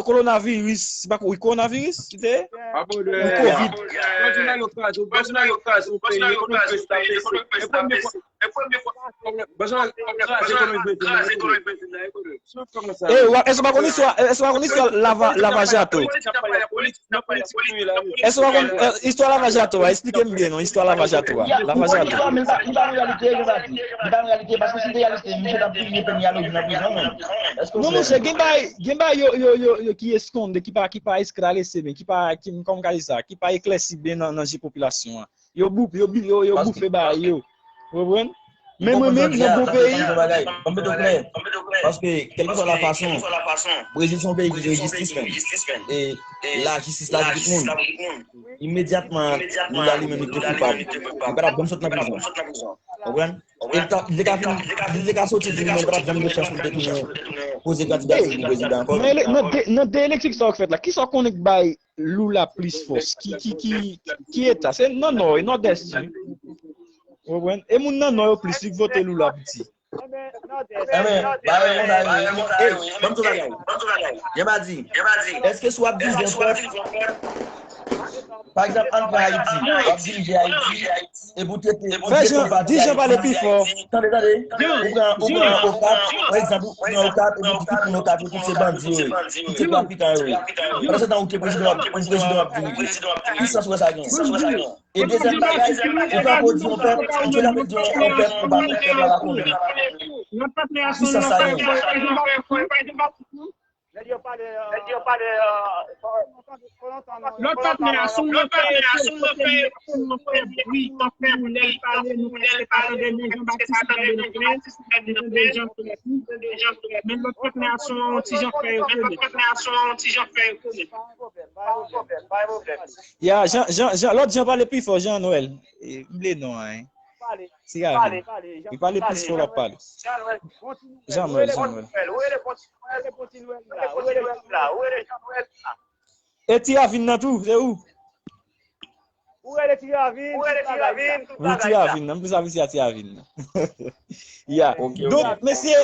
kolonaviris, se pa wi kolonaviris ki te? Ou kovid. Èske w pa konn istwa Lava Jato? Èske w pa konn istwa Lava Jato a? Esplike m byen non, istwa Lava Jato a. Lava Jato. Non monchè, gen bagay, gen bagay yo, yo, yo, yo ki eskonde, ki pa, ki pa esklèsi byen, ki pa, ki, kòman m ka di sa, ki pa eklèsi byen nan, nan je popilasyon an. Yo boufe, yo, yo, yo boufe bagay yo. Ou konprann? Men mwen menm, nan bon peyi. Paske, kèlkeswa la fason, Brezil se yon peyi ki gen jistis, men. E lajistis la pou tout moun. Imedyatman, Lula li menm li te koupab, li pa t ap janm sot nan prizon. Konprann? E li ta, li te ka fin, li te ka soti di li menm li pa t ap janm gen chans pou li te tounen poze kandidati pou prezidan ankò. Nan, ele- nan, de, nan de eleksyon ki sa w fèt la, ki sa w konnen k bay Lula plis fòs? Ki, ki, ki, ki eta? Se nan Nò e Nòdès, wi. Ou konprann? E moun nan Nò yo plis, wi, k vote Lula piti. Enben, bagay konsa yo, wi. Ey, ban m di w bagay. Jan pa di, èske si w ap dirije yon pèp, pa egzanp, ann pran Ayiti, w ap dirije Ayiti, epi w trete, epi w trete yon pati Ayiti. Tande, tande. Ou pran, ou pran Okap, pa egzanp, ou pran Okap, epi w di tout moun Okap yo, tout se bandi yo ye, tout se trafikan yo ye. Pandan se tan, ou te prezidan, ou prezidan w ap dirije. Ki sans w wè sa gen? E dezyèm bagay, ou pran pou w di yon pèp, ou te la pou di yon pèp, ou pa, pèp la pa konnen. Ki sans sa gen? Nèg yo pale, euh, lòt patnè a, si w nan fè, si w nan fè bri, tankou lè l pale, nou prèske pa tande, men Jan Batis tande nan fè, nou tande Jan Frè tou. Men lòt patnè a, si w yon ti jan fè yo konnen. Ya, Jan, Jan, Jan, lòt Jan pale pi fò, Jan Nwèl. E, m bliye non an, hein. Ti Ravin. Li pale plis fò l ap pale. Jan Nwèl, Jan Nwèl. E Ti Ravin nan tou, se ou? Ou rele Ti Ravin, tout bagay la. Wi, Ti Ravin nan, m plis apresye a Ti Ravin nan. Ya. Donk, mesye,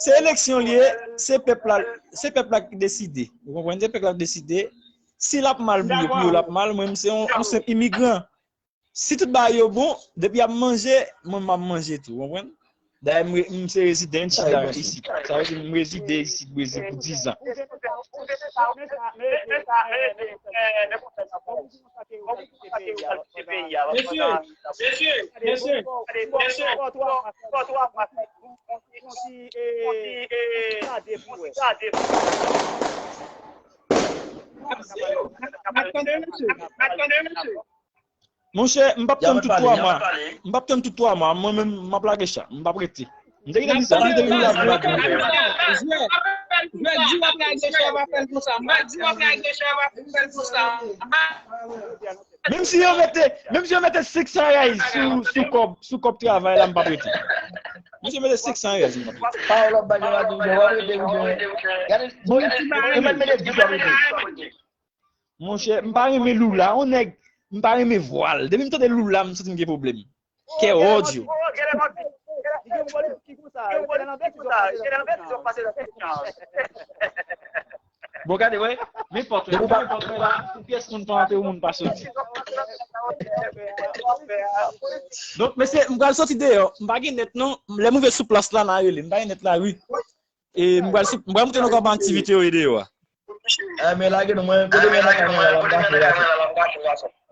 se eleksyon li ye, se pèp la, se pèp la ki deside. Ou konprann? Se pèp la ki deside. Si l ap mal pou yo, pou yo l ap mal, mwen, m se yon, yon senp imigran. Si tout bagay yo bon, depi y ap manje, mwen m ap manje tou, w konprann? Dayè, m, re- m se rezidan isit la, isit. Sa vle di m rezide isit Brezil pou dizan. Mesye, mesye, mesye, mesye. Monchè, m p ap tann tout twa mwa. M p ap tann tout twa mwa. Mwen menm, m ap lage cha. M p ap rete. M te gentan di sa, m te gentan di sa. Jwèt, jwèt, di w ap lage cha, w ap fè l konsa. Menm si yo mete, menm si yo mete senk san reais sou, sou kòb, sou kòb travay la, m p ap rete. Menm si yo mete senk san reais, m p ap rete. Pawòl w ap bay Jan Batis, w ap rete, w ap rete. Gade, bon, yo mèt mete dis, w ap rete. Monchè, m pa renmen Lula, yon nèg, m pa renmen vwa l. Depi m tande Lula, m santi m gen pwoblèm. Kè wòd yo. Bon, gade, wè, nenpòt, wè, nenpòt, wè, pou pyès moun pa antre, moun pa soti. Donk, mesye, m pral soti deyò, m pa gen nèt non, lè m rive sou plas la, n a rele, m pa gen nèt la, wi. E m pral sou, m pral montre nou kòman aktivite yo ye deyò a. Eh, men lage nou, mwen, kote mwen nan kamera la, m pa fè la.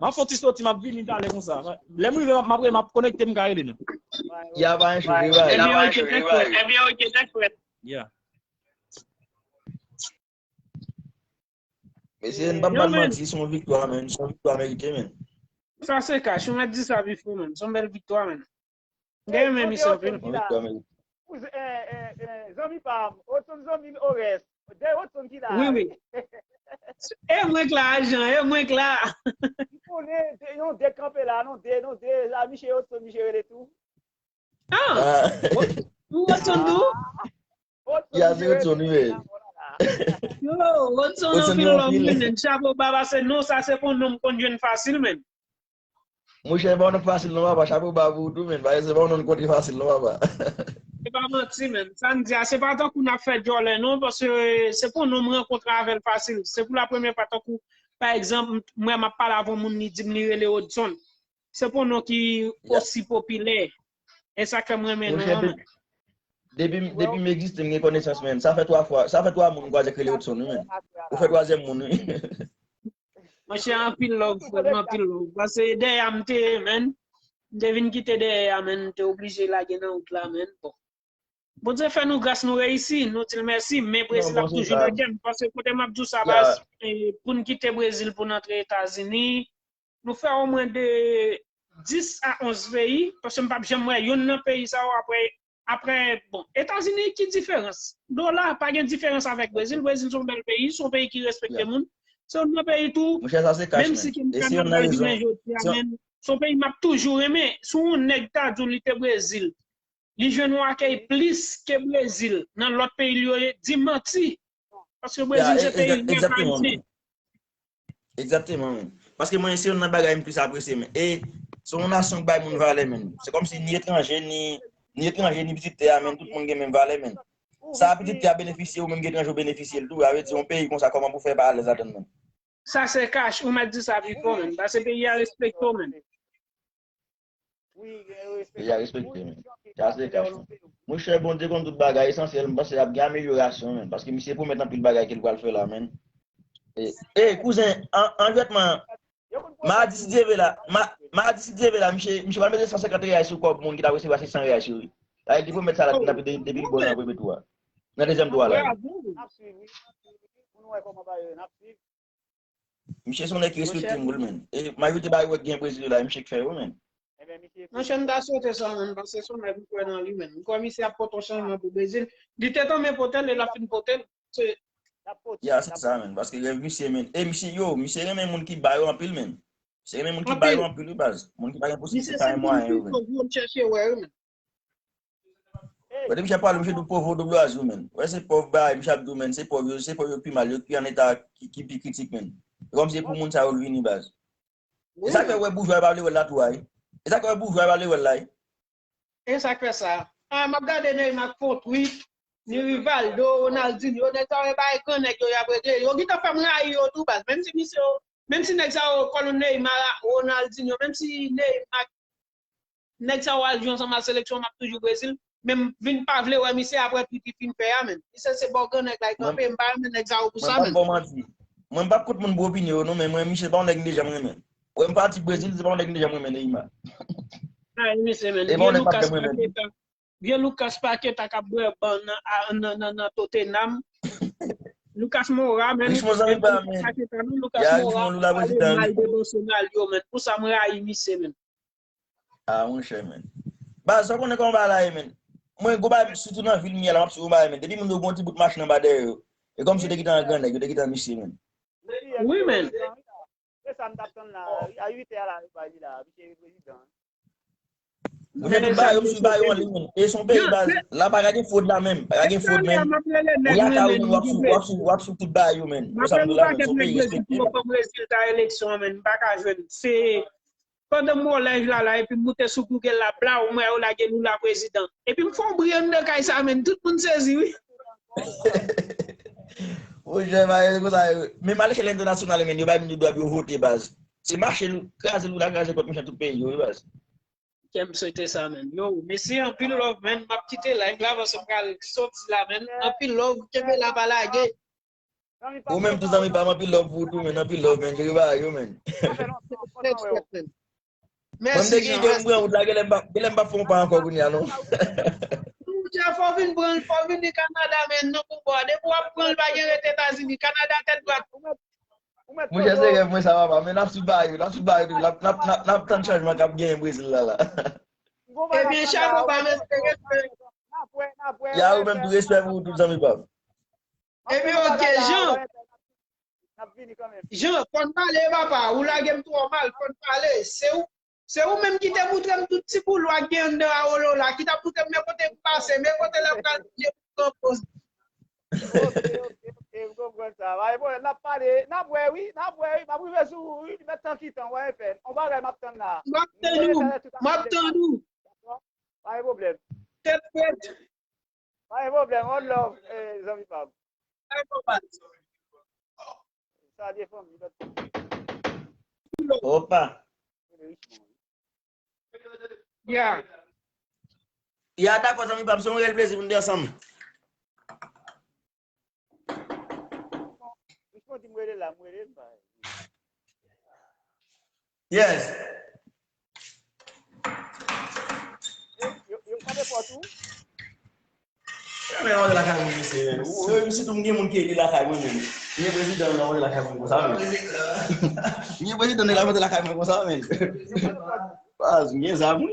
M ap fè yon ti soti, m ap vini talè konsa. Lè m rive, m ap, m ap, m ap konekte, m ka rele nou. Ya, pa yon chou, vre, vre. Ebyen, ok, tèt frèt. Ebyen, ok, tèt frèt. Ya. Mesye, n p ap ba l manti, se yon viktwa, men, se yon viktwa merite, men. Sa se ka, si w mèt di sa pi fò, men, se yon bèl viktwa, men. M te renmen misye anpil. Zanmi pa m, Odson zanmi m, Orès. De Odson ki la. Wi, wi. E mwen k la, ajan, e mwen k la. M konnen, yon de kanpe la, non, de, non, de, la, misye Odson, misye rele tou. Ah! Ou Odson tou? Ya, se Odson, wi, men. Yo, Odson anpil lòm, men. Chapo ba, pase non, sa se pou non m konn jwenn fasil, men. Monchè, pa yon non fasil non, papa. Chapo ba pou ou tou, men. Paske se pa yon non kote fasil non, papa. Se pa manti, men. Sa n di a, se pa tankou n ap fè djòlè non, paske se pa yon non m rankontre avè l fasil. Se pou la premyè fwa tankou, pa egzanp, m wè m ap pale avè yon moun, li di m li rele Odson. Se pa yon non ki osi popilè. E sa k fè m renmen non an, men. Depi, depi m egziste, m gen konesans, men. Sa fè twa fwa, sa fè twa moun m kwaze k rele Odson, wi, men. Ou fè twazyèm moun, wi. Monchè, anpil love, frè m, anpil love. Paske dèyè a m te ye, men. M te vin kite dèyè a, men. M te oblije lage nan wout la, men. Bon. Bondye fè nou gras, nou reyisi, nou di l mèsi, men Brezil ap toujou nan kè m. Paske kote m ap di w sa, baz, e, pou n kite Brezil pou n antre Etazini, nou fè omwen de dis a onz peyi, paske m p ap janm wè youn nan peyi sa yo apre Apre, bon, Etazini, ki diferans? Dola, pa gen diferans avèk Brezil. Brezil se yon bèl peyi, se yon peyi ki respekte moun. Se yon nan peyi tou, Monchè, sa se kach, menm si men. Ke m E si kanal yon nan la rezon, jounen jodi a, se yon men, se yon peyi m ap toujou renmen. Si yon nèg ta di w li te Brezil, li jwenn yon akèy plis ke Brezil nan lòt peyi li yo ye, di manti. Paske Ya, Brezil e, se peyi egza- rèv egzakteman, ayisyen. men. Egzakteman, men. Paske mwen, se youn nan bagay m plis apresye, men. E se yon nasyon k bay moun valè, men. Se kòmsi ni etranje, ni, ni etranje, ni pitit tè a, men, tout moun gen menm valè, men. Sa pitit tè a benefisye, ou menm ki etranje, ou benefisye l tou. Sa vle di, yon peyi konsa, kòman pou fè pa alèz ladan l, men? Sa se kach, ou mèt di sa pi fò, men. Paske peyi a respekte w, men. Peyi a respekte, men. Sa se kach, men. Monchè, Bondye konn tout bagay, esansyèl, m panse ap gen amelyorasyon, men. Paske misye pwomèt anpil bagay ke l pral fè la, men. E, e, kouzen, an, an jwètman, madi si Dye vle la, ma, madi si Dye vle la, misye, misye pral mete san senkant reyal sou kòb moun ki t ap resevwa se san reyal yo, wi. Dayè, li te pwomèt sa la, depi, depi l bò nan premye tou a. Nan dezyèm tou a la. N ap swiv, wi. Pou nou wè kòman bagay yo ye, n ap swiv. Misye se yon nèg ki respekte moun, men. E majorite bagay ou wè k gen Brezil yo la, e misye k fè yo, men. Monchè, m ta swete sa, men, paske se yon nèg m kwè nan li, men. M kwè misye ap pote yon chanjman pou Brezil. Li te tanmen pote l, e l ap fin pote l. Se Ya, se sa, men. Paske rèv misye, men. E misye, yo, misye renmen moun ki ba yo anpil, men. Misye renmen moun ki ba yo anpil, wi, baz. Moun ki pa gen posiblite, ki pa gen mwayen yo, men. Misye se moun ki toujou ap chèche wè yo, men. Wè, depi misye ap pale, misye di w pòv W A Z ou, men. Wè, se pòv bagay, misye ap di w, men, se pòv yo, se pòv yo pi mal, yo ki an eta ki, ki pi kritik, men. E kòmsi se pou moun sa yo l vini, baz. E sa k fè wè boujwa yo pa vle wè l la tou a, wi. E sa k fè wè boujwa yo pa vle wè l la, wi. E sa k fè sa. A, m ap gade Neymar k fè yon tweet, ni Rivaldo, Ronaldinho, nèg sa yo e bay gran nèg yo y ap regle. Yo gentan fè m rayi yo tou, baz. Menm si misye yo, menm si nèg sa yo, kòm Neymar, Ronaldinho, menm si Neymar, nèg sa yo al jwe ansanm ak seleksyon, m ap toujou Brezil. Men m vin pa vle wè misye apre tweet li fin fè a, men. Misye se bò gran nèg la l kanpe, m pa renmen nèg sa yo pou sa, men. Mwen p ap ba w manti. Mwen m p ap kont moun pou opinyon yo, non, men mwen, misye se pa yon nèg m te janm renmen. Wè m fanatik Brezil, se pa yon nèg m te janm renmen, Neymar. Ay, misye, men. E pa yon nèg m ap janm renmen. Vye Lucas Paqueta k ap bwè ban nan, nan, nan, nan Tottenham. Lucas Moura, men. Richemond zanmi pa, men. Lucas Moura pale mal de Bosonal yo, men. Pou sa, mwen rayi misye, men. Ah, monchè, men. Baz, sa w konnen kòman bagay la ye, men. Mwen, gon bagay, sitou nan vil m ye la, m ap swiv yon bagay, men. Depi moun yo gon ti bout machin anba dèyè yo. E kòmsi yo te gentan an gran nèg, yo te gentan misye, men. Wi, men. Se sa m t ap tann la. A uit è la, yo bay li la. Misye prezidan. Ou fè tout bagay yo, m swiv bagay yo an liy, men. E se yon peyi, baz. La pa ka gen fwod la menm. Pa ka gen fwod, men. Ou lakay ou, men, w ap swiv, w ap swiv, w ap swiv tout bagay yo, men. Konsa m di w la, men, se yon peyi respekte, men. Mwen pa ka jwenn. Se pandan m wè live la, la, epi m moute sou Google la, blaw, m wè yo lage Lula prezidan. Epi m fè yon bri anndan kay sa, men. Tout moun sezi, wi. Monchè, bagay konsa, menm alechèl entènasyonal, men, yo bay moun yo dwa pou yo vote, baz. Se mache, kraze Lula, kraze kòt mechan tout peyi yo, wi, baz. Kè m swete sa, men. Yo, mesye, anpil love, men. M ap kite live la, paske m pral soti la, men. Anpil love, kenbe la, pa lage. Ou menm tou, zanmi pa m, anpil love pou ou tou, men. Anpil love, men. Cheke bagay yo, men. Mwen, m te gen ide pou m pran wout la, genlè m p ap, genlè m p ap fè yon pa ankò kounye a, non. Monchè, fò w vin pran l, fò w vin Kanada, men, non, pou bò. Depi w ap pran l, pa gen rete Etazini. Kanada, tèt dwat. Monchè, se rèv mwen sa, papa. Men n ap swiv bagay yo, n ap swiv bagay yo. N ap, n ap, n ap, n ap tann chanjman k ap genyen Brezil la, la. Ebyen, chapo ba, men, se respè. Ya, ou menm tou, respè pou ou tout, zanmi pa m. Ebyen, oke, Jean. Jean, fò n pale, papa. Ou lage m twò mal, fò n pale. Se ou, se ou menm ki te moutre m tout ti boulwa k gen anndan Aolo la, ki t ap moutre m men kote m pase, men kote l ap pral fini pou pran pòz. Ok, ok, ok, m konprann sa. Pa gen pwoblèm, n ap pale, n ap wè wi, n ap wè wi, m ap rive sou ou wi, li mèt tan ki tan, w ap fè. On bagay m ap tann la. M ap tann ou, m ap tann ou. Pa gen pwoblèm. Tèt frèt. Pa gen pwoblèm, one love, eh, zanmi pa m. Salye fanmi, lòt. Opa. Yeah. Ya, dakò, zanmi pa m, se yon reyèl plezi pou n te ansanm. Richemond di m rele la, m rele l, m pa. Yes. Yo, yo, yo frape pòt ou? Men, antre lakay mwen, mesye, men. Ou, ou, sitou m gen moun ki ede lakay mwen, men. M gen prezidan nan antre lakay mwen konsa, men. M gen prezidan nan antre lakay mwen konsa, men. Baz, m gen zam, wi.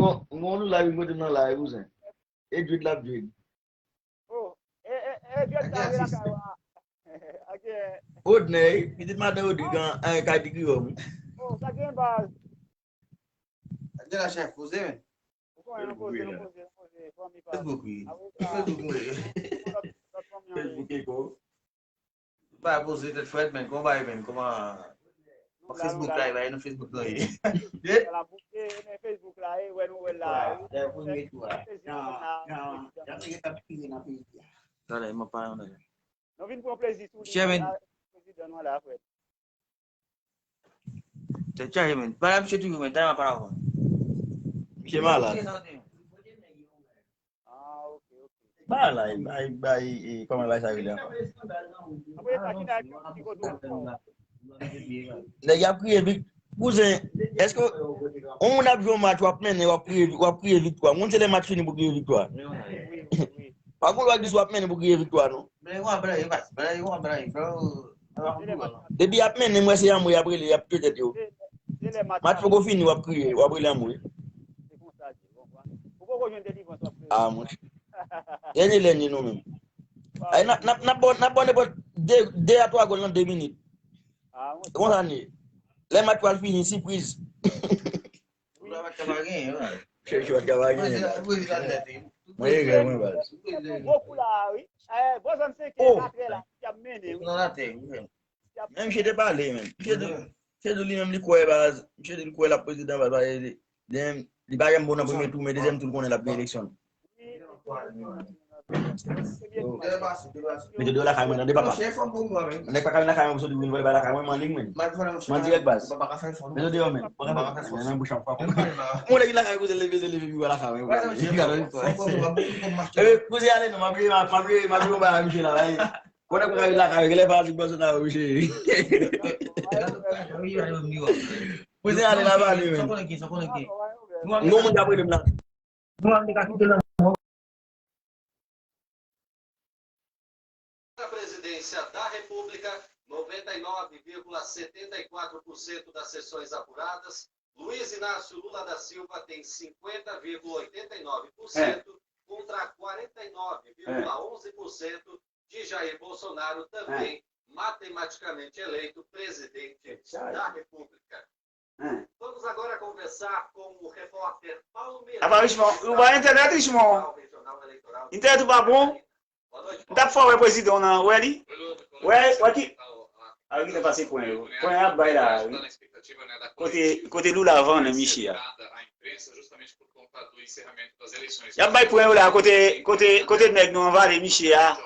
gon, m gon nou live, m kote m nan live, kouzen. E Jude l ap Jude. Oh, e, e, e Jude ta vle lakay ou a. Ok. Odney, pitit madan Rodrig an, an kay di Guillaume. Oh, sa gen baz. Ade la chèf, poze, men. Ou konnen nou poze, nou poze, nou poze, fanmi pa. Facebook, wi. Facebook, wi. Lòt, lòt fanmi an ye. Facebook e ko. Ba poze tèt frèt, men, kòman bagay, men, kòman Facebook la, e pa nan Facebook nou ye. Ala bouke, men Facebook la, e, wè nou wè l la, wi. Lè premye tou a. Jan, jan, jan nèg yo t ap kriye nan peyi a. Talè, m ap pale yon bagay. Nou vin pran plezi sou li, la, prezidan nou an la, frè. Tèt chaje, men. Pale a misye toujou, men. Talè m ap pale avè w. Misye malad. Ah, ok, ok. Ba la, ba, ba, e, kòman bay sa rele ankò? Apre sa, ki nèg ki kote w? Nèg y ap kriye vik-, kouzen, èske yon moun ap jwe yon match, w ap mennen, w ap kriye, w ap kriye viktwa? Moun se lè match fini pou kriye viktwa. Wi, wi, wi. Pa gen lwa di si w ap mennen pou kriye viktwa, non. Depi y ap mennen, m wè se anmwe y ap rele, y ap touye tèt yo. Match poko fini, w ap kriye, w ap rele anmwe. Ah, monchè. Dènye lènye nou menm. Ay, n ap, n ap, n ap ba w, n ap ba w nenpòt de, de a twa gòl nan de minit. Se konsa n ye. Lè match pral fini, sipriz. Ou la pa t ka pa genyen, wi. Chèche pa t ka pa genyen. Mwen, se, mwen, se, mwen, baz. Gwo kou la, wi. Eh, bò zòn senk e katrè la, y ap mennen, wi. Nan latè, wi. Men misye te pale, men. Misye di, misye di li menm li kwè, baz. Misye di li kwè l ap prezidan, baz, baz, li, li, li pa janm bon nan premye tou, men dezyèm tou, l konnen l ap gen eleksyon. Mete deyò lakay mwen, tande papa. Nèg pa ka vin lakay mwen pou soti vin vòlè bay lakay mwen, m annik, men. M an dirèk, baz. Mete deyò, men. Mwen pa ka fè fò. Mwen lè vin lakay mwen, se leve, se leve, pi wè lakay mwen. Ebe, kouzen ale non, m ap veye, m ap veye, m ap veye yon bagay misye la, la. Konnen pou ka vin lakay mwen, genlè fanatik Bolsonaro, misye. Kouzen ale la, pale, men. Yon moun k ap rele m la. Na presidência da República, noventa e nove vírgula setenta e quatro por cento das sessões apuradas, Luiz Inácio Lula da Silva tem cinquenta vírgula oitenta e nove por cento contra quarenta e nove vírgula onze por cento de Jair Bolsonaro, também matematicamente eleito presidente da República. Vamos agora conversar com o repórter Paulo Miranda, Apa, Richemond, ou pa entènèt, Richemond? Jornal Regional Eleitoral. Entènèt ou pa bon? Boa noite, Paulo. M t ap fè wè prezidan w nan, wè li? Wè, wè ki? A, li te pase pwen yo. Pwen ap bay la, wi. Kote, kote Lula vannen misye a. Y ap bay pwen yo la, kote, kote, kote nèg nou anvale misye a.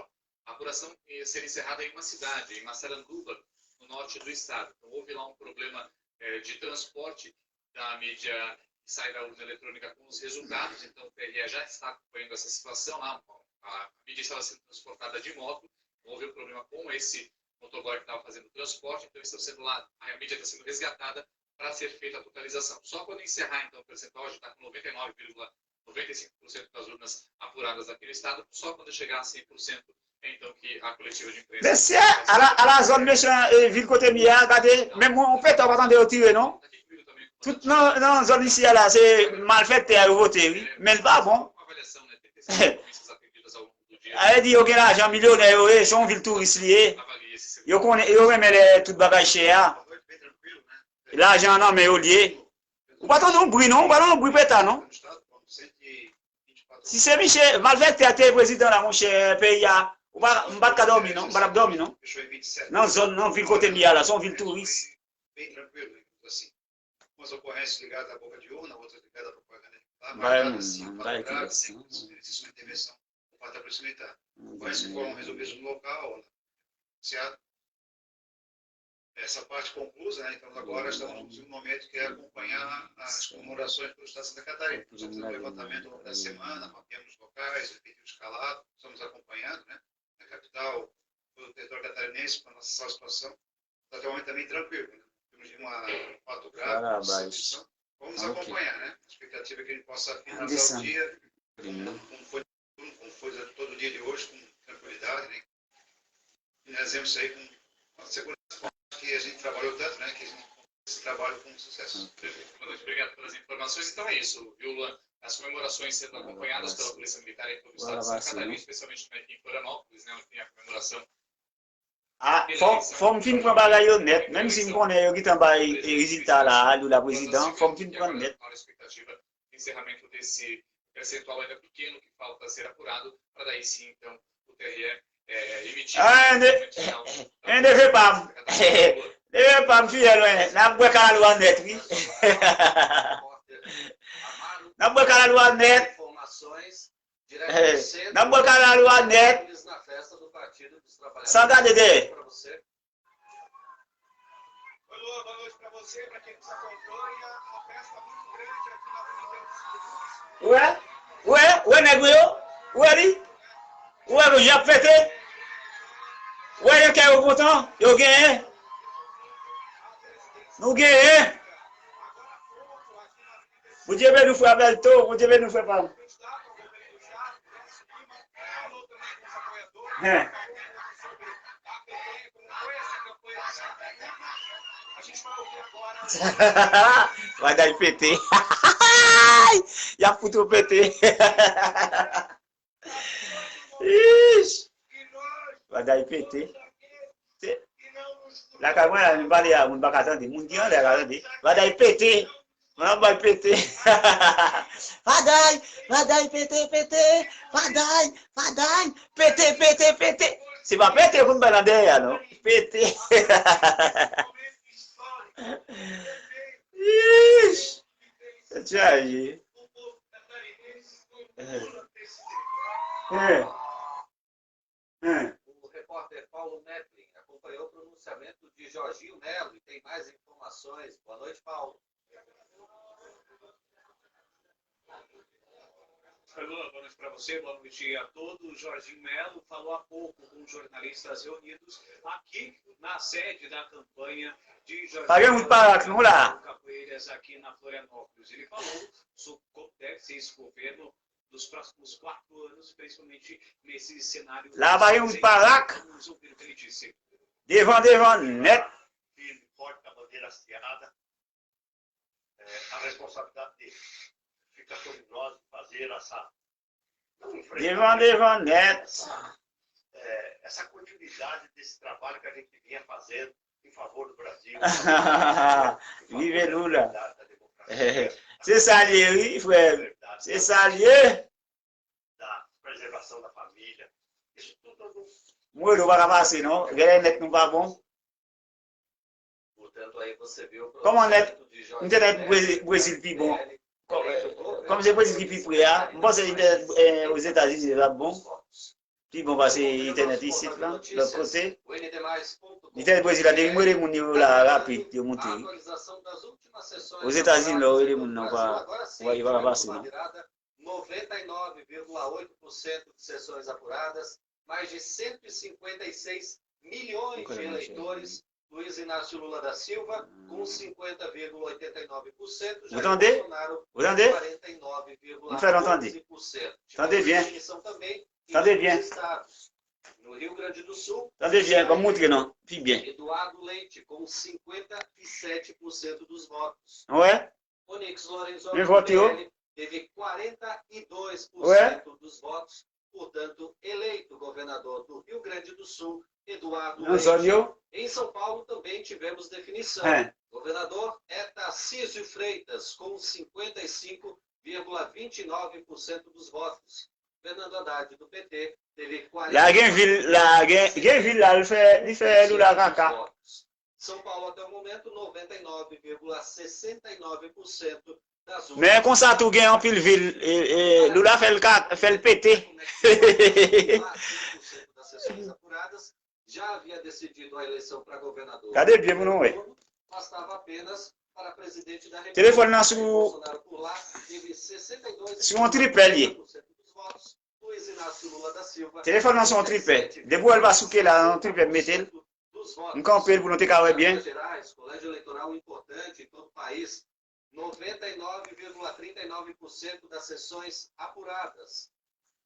no norte do estado. Então, houve lá um problema eh, de transporte da mídia que sai da urna eletrônica com os resultados, então o T R E já está acompanhando essa situação. A, a, a mídia estava sendo transportada de moto, houve um problema com esse motoboy que estava fazendo o transporte, então estão sendo lá, a mídia está sendo resgatada para ser feita a totalização. Só quando encerrar, então, o percentual, já está com noventa e nove vírgula noventa e cinco por cento das urnas apuradas aqui no estado, só quando chegar a cem por cento, então, que a coletiva de imprensa. Mesye, ala, ala zòn mechan, eh, vil kote m ye a, gade, menm yon petò pa tande yo tire, non. Tout nan, nan zòn isi a la, se malfektè a yo vote, wi. Men l pa bon. Sa vle di, yo gen lajan, milyonè yo ye, se yon vil touris li ye. Yo konnen, yo renmen lè tout bagay chè a. Lajan an nan men yo l ye. Ou pa tande yon bri, non? Ou pa tande yon bri peta, non? Si se misye, malfektè a te prezidan la, monchè, peyi a, ou pa, m pa t ka dòmi, non? M pa t ap dòmi, non? Nan zòn, nan vil kote m ye a la, se yon vil touris. Umas ocorrências ligadas à boca de urna, outras ligadas à propaganda de lá, marcadas assim, fato grave, né, com essa intervenção por parte da Polícia Militar. Ocorrências que foram resolvidas no local, certo? Essa parte conclusa, né? Então agora estamos no momento que é acompanhar as comemorações pelo Estado de Santa Catarina. Estamos fazendo um levantamento ao longo da semana, mapeamos os locais, efetivos escalados, estamos acompanhando, né? Na capital, todo o território catarinense, para nossa situação. Até o momento também tranquilo, né? Temos uma fato grave, vamos acompanhar, né? A expectativa é que a gente possa finalizar o dia como foi, como foi todo o dia de hoje, com tranquilidade, né? Finalizemos isso aí com a segurança que a gente trabalhou tanto, né? Que a gente esse trabalho com sucesso. Boa noite, obrigado pelas informações. Então é isso, viu, Luan? As comemorações sendo acompanhadas pela Polícia Militar em todo o estado de Santa Catarina, especialmente também aqui em Florianópolis, né, onde tem a comemoração. Ah, fò, fò m fin pran bagay yo nèt, menm si m konnen yo gentan bay, eh, rezilta la, Lula prezidan, fò m fin pran nèt. Encerramento desse percentual ainda pequeno que falta ser apurado, para daí sim, então, o T R E, eh, emitir. Ah, ne, ne ve pa m. Ne ve pa m, fiyèl, wi. N ap bwè kalalou a nèt, wi. N ap bwè kalalou a nèt. N ap bwè kalalou a nèt. San gade dèyè. Ou wè? Ou wè? Ou wè nèg yo? Ou wè li? Ou wè yo ap fete? Ou wè yo kè yo kontan? Yo genyen? Nou genyen? Bondye beni w, frè Bertho. Bondye beni w, frè pa m. Hen. Bagay pete. Y ap fout ou pete. Ish. Bagay pete. Se, lakay mwen la, m pale a moun pa ka tande. Moun ki anlè a ka tande. Bagay pete. Mwen ap bay pete. Bagay, bagay pete, pete. Bagay, bagay, pete, pete, pete. Se pa pete pou n bay nan dèyè a, non. Pete. Ish. Sa chaje. Eh. Eh. Hein. O repórter Paulo Netlin acompanhou o pronunciamento de Jorginho Melo e tem mais informações. Boa noite, Paulo. Alô, boa noite para você, boa noite a todos. Jorginho Melo falou há pouco com jornalistas reunidos aqui na sede da campanha de Jorginho Melo Capoeiras aqui na Florianópolis. Ele falou sobre como deve ser esse governo nos próximos quatro anos, principalmente nesse cenário. La pa gen wout pa rak. Vamos ouvir o que ele disse. Devan, devan, nèt. Firme, forte, com a bandeira hasteada. É, a responsabilidade dele. Fica sobre nós fazer essa. Não enfrentar, devan, devan, nèt. Essa, é, essa continuidade desse trabalho que a gente vinha fazendo. Vive Lula. Se sa l ye, wi, frè. Se sa l ye. Mwen, nou pa ka pase, non. Genlè nèt nou pa bon. Kòman nèt, m te nèt Brezil pi bon. Kòm se Brezil ki pi pre a, m panse entènèt, eh, Ozetazini t ap bon. pi bon pase entènèt isit la, lòt kote. Entènèt Brezil la, depi m rele moun yo la rapid, yo moute wi. Ozetazini, lè w rele moun nan, w pa, w pa, yo pa ka pase non. noventa e nove vírgula oito por cento de sessões apuradas, mais de cento e cinquenta e seis milhões de eleitores, Luiz Inácio Lula da Silva com cinquenta vírgula oitenta e nove por cento, Jair Bolsonaro com quarenta e nove vírgula doze por cento. Tivemos definição também em outros estados. No Rio Grande do Sul, Eduardo Leite com cinquenta e sete por cento dos votos. Onyx Lorenzoni do P L teve quarenta e dois por cento dos votos, portanto, eleito governador do Rio Grande do Sul, Eduardo Leite. Em São Paulo também tivemos definição. Governador é Tarcísio Freitas, com cinquenta e cinco vírgula vinte e nove por cento dos votos. Fernando Haddad, do P T, teve quarenta e nove vírgula sessenta e nove por cento dos votos. São Paulo, até o momento, noventa e nove vírgula sessenta e nove por cento das urnas. Men konsa tou gen anpil vil, e, e, Lula fè l ka, fè l pete. Como é que foi? Lá, cem por cento das sessões apuradas já havia decidido a eleição para governador. Gade byen pou nou wè. Bastava apenas para presidente da República. Telefòn nan sou, Bolsonaro, por lá, teve sessenta e dois vírgula quarenta por cento dos votos. Luiz Inácio Lula da Silva, telefòn nan se yon tripè. Depi w wè l pa souke la, yon tripè m mete l. M kanpe l pou nou te ka wè byen. Gerais, colégio eleitoral importante em todo o país. noventa e nove vírgula trinta e nove por cento das sessões apuradas.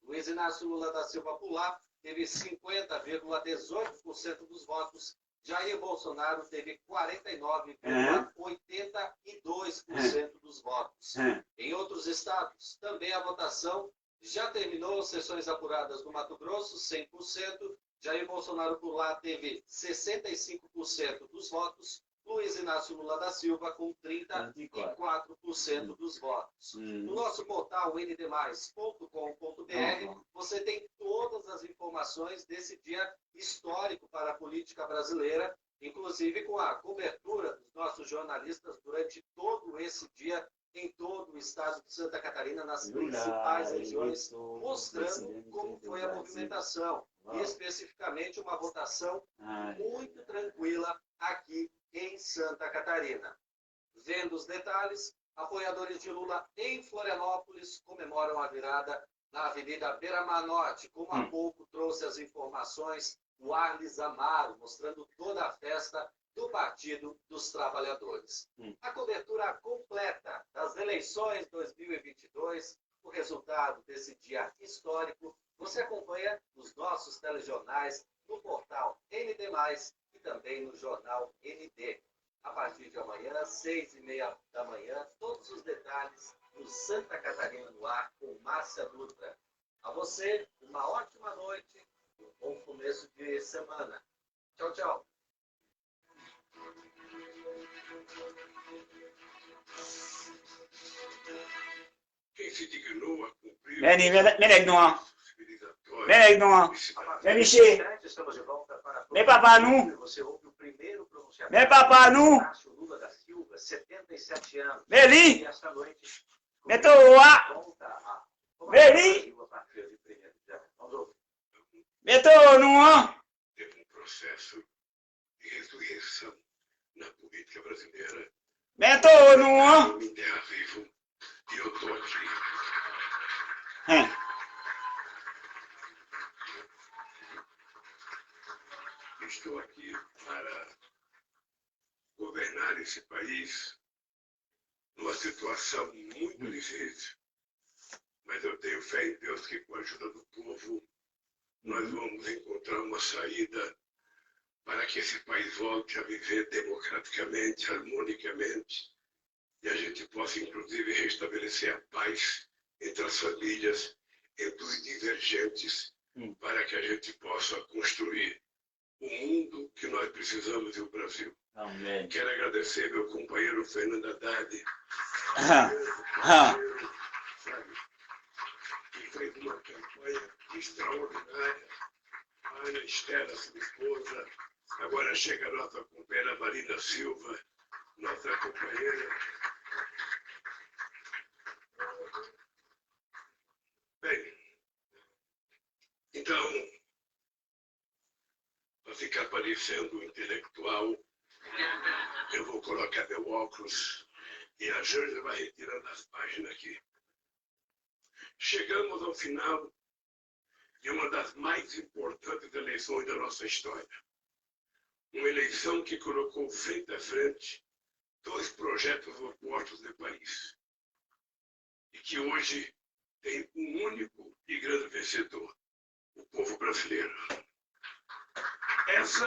Luiz Inácio Lula da Silva, por lá, teve cinquenta vírgula dezoito por cento dos votos. Jair Bolsonaro teve quarenta e nove vírgula oitenta e dois por cento dos votos. Em outros estados, também a votação já terminou, sessões apuradas no Mato Grosso, cem por cento. Jair Bolsonaro, por lá, teve sessenta e cinco por cento dos votos. Luiz Inácio Lula da Silva, com trinta e quatro por cento dos votos. No nosso portal N D mais ponto com ponto B R, você tem todas as informações desse dia histórico para a política brasileira, inclusive com a cobertura dos nossos jornalistas durante todo esse dia em todo o estado de Santa Catarina, nas principais regiões, mostrando como foi a movimentação, e especificamente uma votação muito tranquila aqui em Santa Catarina. Vendo os detalhes, apoiadores de Lula em Florianópolis comemoram a virada na Avenida Beira-Mar Norte, como há pouco trouxe as informações o Arles Amaro, mostrando toda a festa do Partido dos Trabalhadores. A cobertura completa das eleições dois mil e vinte e dois, o resultado desse dia histórico, você acompanha nos nossos telejornais, no portal N D mais e também no jornal N D. A partir de amanhã, seis e meia da manhã, todos os detalhes do Santa Catarina no Ar com Márcia Dutra. A você, uma ótima noite e um bom começo de semana. Tchau, tchau. Men li, men, men nèg nou an. Men nèg nou an. Men misye. Men papa nou. Men papa nou. Men li. Men towo a. Men li. Men towo nou an. Teve um processo de ressurreição na política brasileira. Men towo nou an. Me enterra vivo e eu tô aqui. Hum. Estou aqui para governar esse país numa situação muito difícil. Mas eu tenho fé em Deus que, com a ajuda do povo, nós vamos encontrar uma saída para que esse país volte a viver democraticamente, harmonicamente, e a gente possa, inclusive, restabelecer a paz entre as famílias, entre os divergentes, para que a gente possa construir o mundo que nós precisamos e o Brasil. Amém. Quero agradecer meu companheiro Fernando Haddad, que fez uma campanha extraordinária. A Ana Estela, sua esposa. Agora chega a nossa companheira Marina Silva, nossa companheira. Bem, então, Sendo intelectual, eu vou colocar meu óculos e a Janja vai retirar das páginas aqui. Chegamos ao final de uma das mais importantes eleições da nossa história. Uma eleição que colocou frente a frente dois projetos opostos de país e que hoje tem um único e grande vencedor, o povo brasileiro. Essa,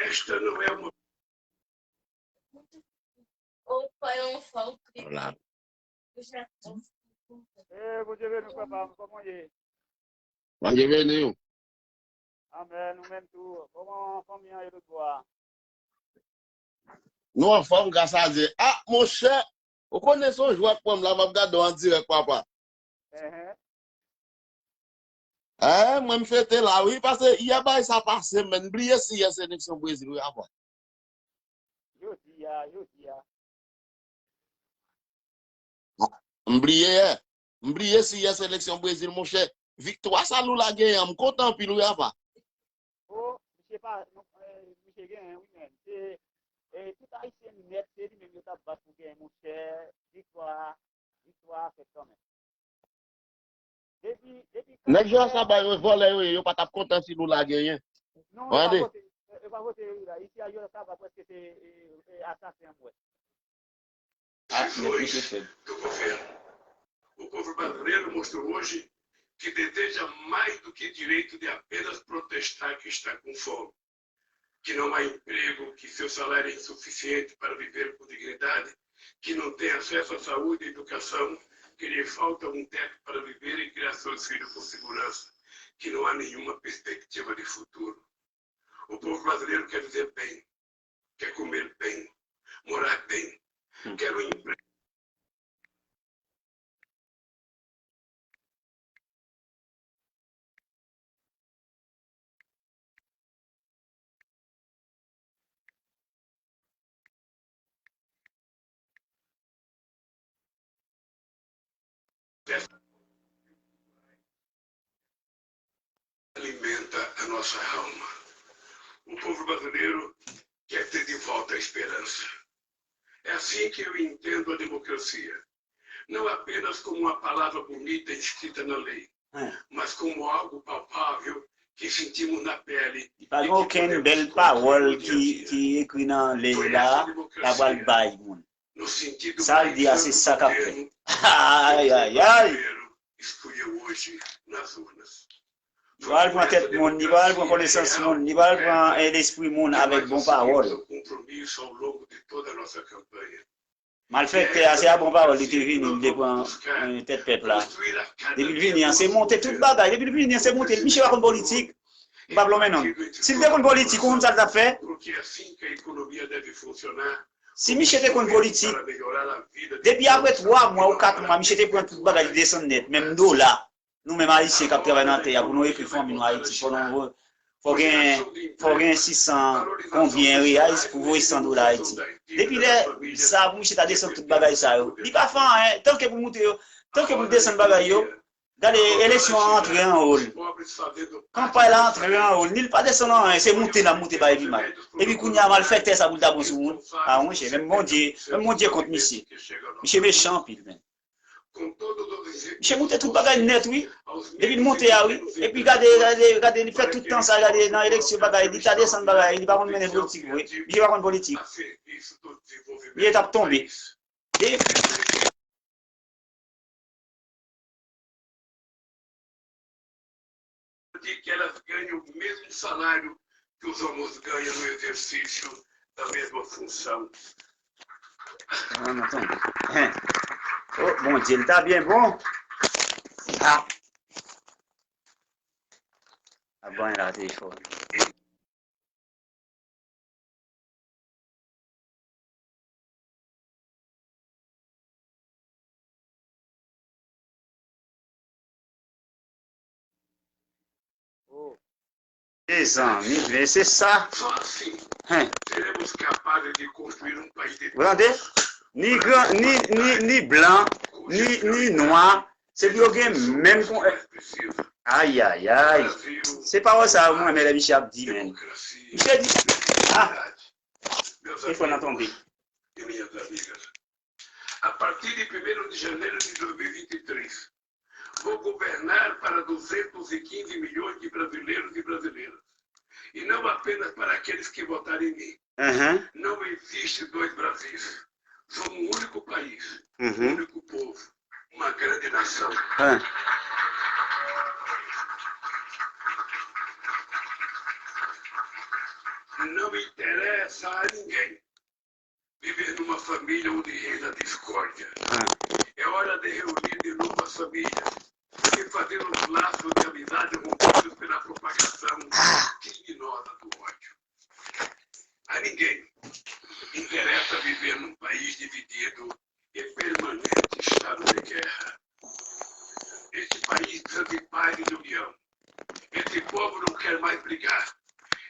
esta não é uma. Opa, eu não falo. Olá. Ee, Bondye beni w, papa m, kòman w ye? Bondye beni w. Amèn, ou menm tou. Kòman fanmi an ye lòtbò a? Nou anfòm, gras a Dye. Ah, monchè, ou konnen se yon jwèt pran m la, m ap gade w an dirèk, papa. Enhen. Eh, mwen m fete la, wi, paske yè bagay sa pase, men m bliye si yè se eleksyon Brezil, wi, apa. Jodi a, jodi a. M bliye yè. M bliye si yè seleksyon Brezil, monchè. Viktwa sa Lula genyen an, m kontan anpil, wi, apa. O, misye pa, non, eh, misye genyen, wi, men. Se, eh, tout Ayisyen nèt, se li menm yo t ap bat pou genyen, monchè. Viktwa, viktwa a fèt kanmenm. Depi, depi Nèg Jewèl sa ba yo vòlè yo ye, yo pa t ap kontan si Lula genyen. Non, yo pa vote, yo pa vote Lula. Isi a Jewèl sa ba prèske se, eh, eh, asasen an, m wè. Depois do governo, o povo brasileiro mostrou hoje que deseja mais do que direito de apenas protestar que está com fome, que não há emprego, que seu salário é insuficiente para viver com dignidade, que não tem acesso à saúde e educação, que lhe falta um teto para viver e criar seus filhos com segurança, que não há nenhuma perspectiva de futuro. O povo brasileiro quer viver bem, quer comer bem, morar bem, quer um emprego. Alimenta a nossa alma. O povo brasileiro quer ter de volta a esperança. É assim que eu entendo a democracia. Não apenas como uma palavra bonita escrita na lei, mas como algo palpável que sentimos na pele. Li pa gen okenn bèl pawòl ki, ki ekri nan lèy la, la pral bay moun. Sa l di a, se sa k ap fèt. Ay, ay, ay! Li pa al pran tèt moun, li pa al pran konesans moun, li pa al pran, eh, lespri moun avèk bon pawòl. Malfektè a, se a bon pawòl li te vini, li te pran, eh, tèt pèp la. Depi l vini an, se monte tout bagay. Depi l vini an, se monte. Misye pa konn politik. M p ap lonmen non l. Si l te konn politik, ou konn sa l t ap fè? Si misye te konn politik, depi apre twa mwa ou kat mwa, misye te pran tout bagay, li desann nèt. Menm dola, nou menm Ayisyen k ap travay nan tè a, pou nou ekri fanmi nou Ayiti, fò nou, fò gen, fò gen sis san konbyen reyal pou voye san dola Ayiti. Depi lè sa, pou misye ta desann tout bagay sa yo. Li pa fè anyen, tanke pou moute yo, tanke pou desann bagay yo, gade, eleksyon an antre an wòl. Kanpay la antre an wòl. Ni l pa desann anyen, se moute l ap moute bay pi mal. Epi kounye a, malfektè sa pou l ta bon sou moun. A, monchè, menm Bondye, menm Bondye kont misye. Misye mechan anpil, men. Misye moute tout bagay nèt, wi. Depi l monte a, wi. Epi gade, gade, gade, li fè tout tan sa, gade, nan eleksyon bagay, li ta desann bagay, li pa konn mennen politik vre. Misye pa konn politik. Misye t ap tonbe. De- de que elas ganham o mesmo salário que os homens ganham no exercício da mesma função. Ah, non, attends. Hein. Oh, Bondye, li ta byen bon. Ah. Ah, bon, la, te fò. Oh. Mezanmi, men se sa. Hein. Ou tande? Ni gran, ni, ni, ni blan, ni, ni nwa. Se pou yo gen menm kon. Ay, ay, ay. Se pawòl sa yo mwen renmen lè misye ap di, men. Misye di, ah, telefòn nan tonbe. A partir de primeiro de janeiro de dois mil e vinte e três, vou governar para duzentos e quinze milhões de brasileiros e brasileiras, e não apenas para aqueles que votaram em mim. Aham. Não existe dois Brasis. Somos um único país, um Uhum. único povo, uma grande nação. Ah. Não interessa a ninguém viver numa família onde reina a discórdia. Ah. É hora de reunir de novo as famílias e fazer os laços de amizade rompidos pela propagação criminosa do ódio. A ninguém interessa viver num país dividido em permanente estado de guerra. Este país precisa de paz e de união. Esse povo não quer mais brigar.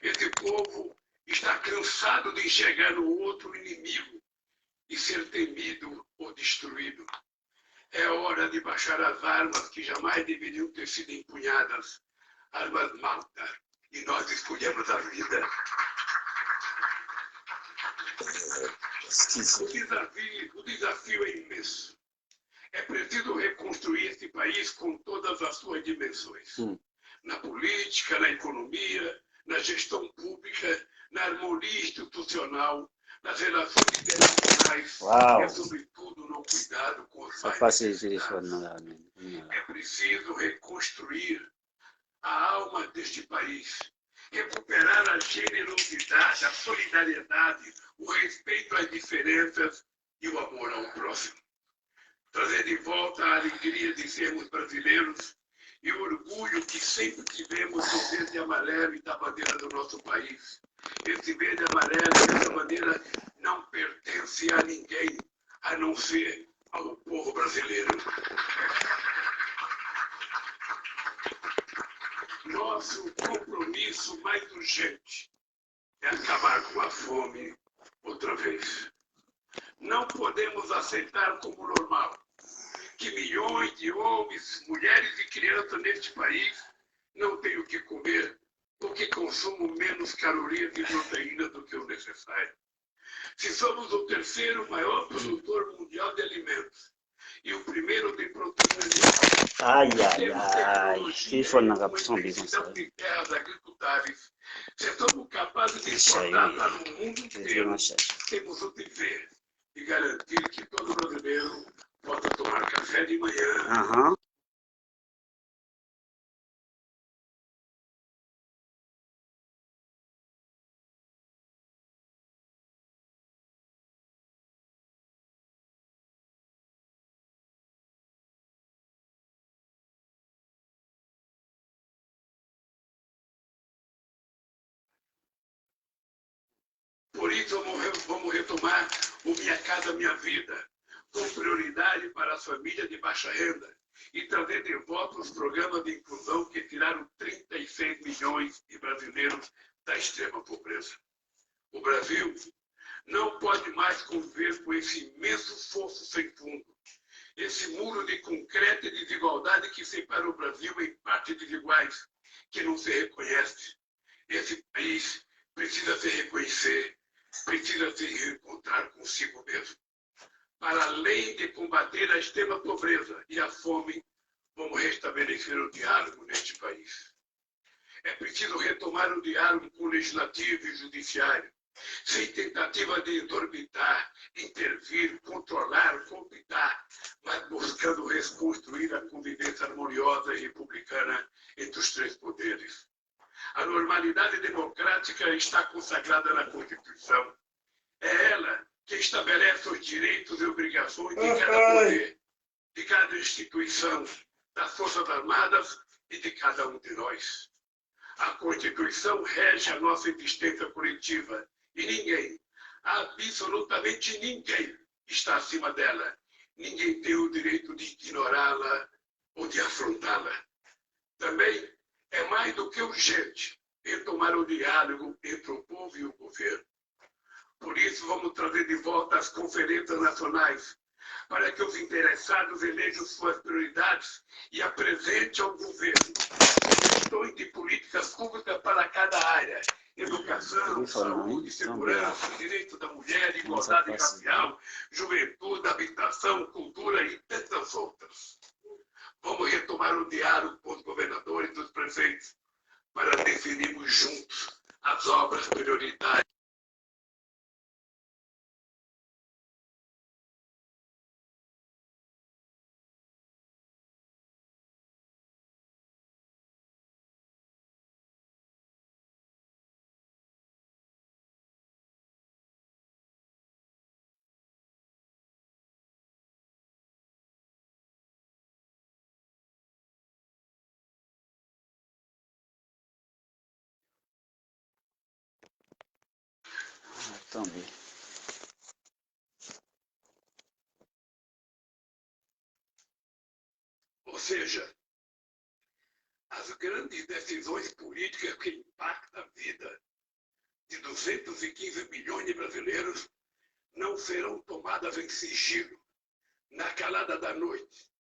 Esse povo está cansado de enxergar no outro inimigo e ser temido ou destruído. É hora de baixar as armas que jamais deveriam ter sido empunhadas, armas malta, e nós escolhemos a vida. O desafio, o desafio é imenso. É preciso reconstruir esse país com todas as suas dimensões. Hum. Na política, na economia, na gestão pública, na harmonia institucional, nas relações internacionais Uau. E, sobretudo, no cuidado com os mais necessitados. Sa pase telefòn nan la menm. É preciso reconstruir a alma deste país, recuperar a generosidade, a solidariedade, o respeito às diferenças e o amor ao próximo. Trazer de volta a alegria de sermos brasileiros e o orgulho que sempre tivemos do verde e amarelo e da bandeira do nosso país. Esse verde e amarelo, essa bandeira não pertence a ninguém, a não ser ao povo brasileiro. Nosso compromisso mais urgente é acabar com a fome outra vez. Não podemos aceitar como normal que milhões de homens, mulheres e crianças neste país não têm o que comer porque consumem menos calorias e proteínas do que o necessário. Se somos o terceiro maior produtor mundial de alimentos e o primeiro de proteína animal, Ai, ai, ai. Telefòn nan k ap tonbe konsa. Terras agricultáveis, se somos capazes de exportar para o mundo inteiro, temos o dever de garantir que todo brasileiro possa tomar café de manhã. Aham. Por isso, vamos re-, vamos retomar o Minha Casa Minha Vida, com prioridade para as famílias de baixa renda, e trazer de volta os programas de inclusão que tiraram trinta e seis milhões de brasileiros da extrema pobreza. O Brasil não pode mais conviver com esse imenso fosso sem fundo, esse muro de concreto e desigualdade que separa o Brasil em partes desiguais, que não se reconhece. Esse país precisa se reconhecer, precisa se reencontrar consigo mesmo. Para além de combater a extrema pobreza e a fome, vamos restabelecer o diálogo neste país. É preciso retomar o diálogo com o legislativo e o judiciário, sem tentativa de exorbitar, intervir, controlar, cooptar, mas buscando reconstruir a convivência harmoniosa e republicana entre os três poderes. A normalidade democrática está consagrada na Constituição. É ela que estabelece os direitos e obrigações de cada poder, de cada instituição, das Forças Armadas e de cada um de nós. A Constituição rege a nossa existência coletiva e ninguém, absolutamente ninguém, está acima dela. Ninguém tem o direito de ignorá-la ou de afrontá-la. Também é mais do que urgente retomar o diálogo entre o povo e o governo. Por isso, vamos trazer de volta as conferências nacionais, para que os interessados elejam suas prioridades e apresente ao governo sugestões de políticas públicas para cada área: educação, saúde, segurança, direito da mulher, igualdade racial, juventude, habitação, cultura e tantas outras. Vamos retomar o diálogo com os governadores e os prefeitos para definirmos juntos as obras prioritárias. Tanbe. Ou seja, as grandes decisões políticas que impactam a vida de duzentos e quinze milhões de brasileiros não serão tomadas em sigilo, na calada da noite,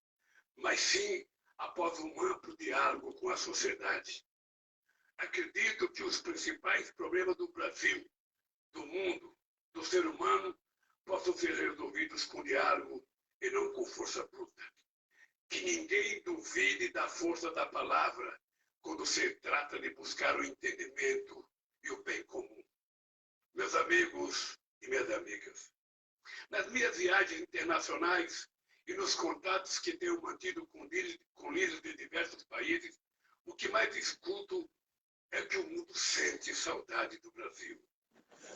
mas sim após um amplo diálogo com a sociedade. Acredito que os principais problemas do Brasil, do mundo, do ser humano possam ser resolvidos com diálogo e não com força bruta. Que ninguém duvide da força da palavra quando se trata de buscar o entendimento e o bem comum. Meus amigos e minhas amigas, nas minhas viagens internacionais e nos contatos que tenho mantido com líderes, com líderes de diversos países, o que mais escuto é que o mundo sente saudade do Brasil.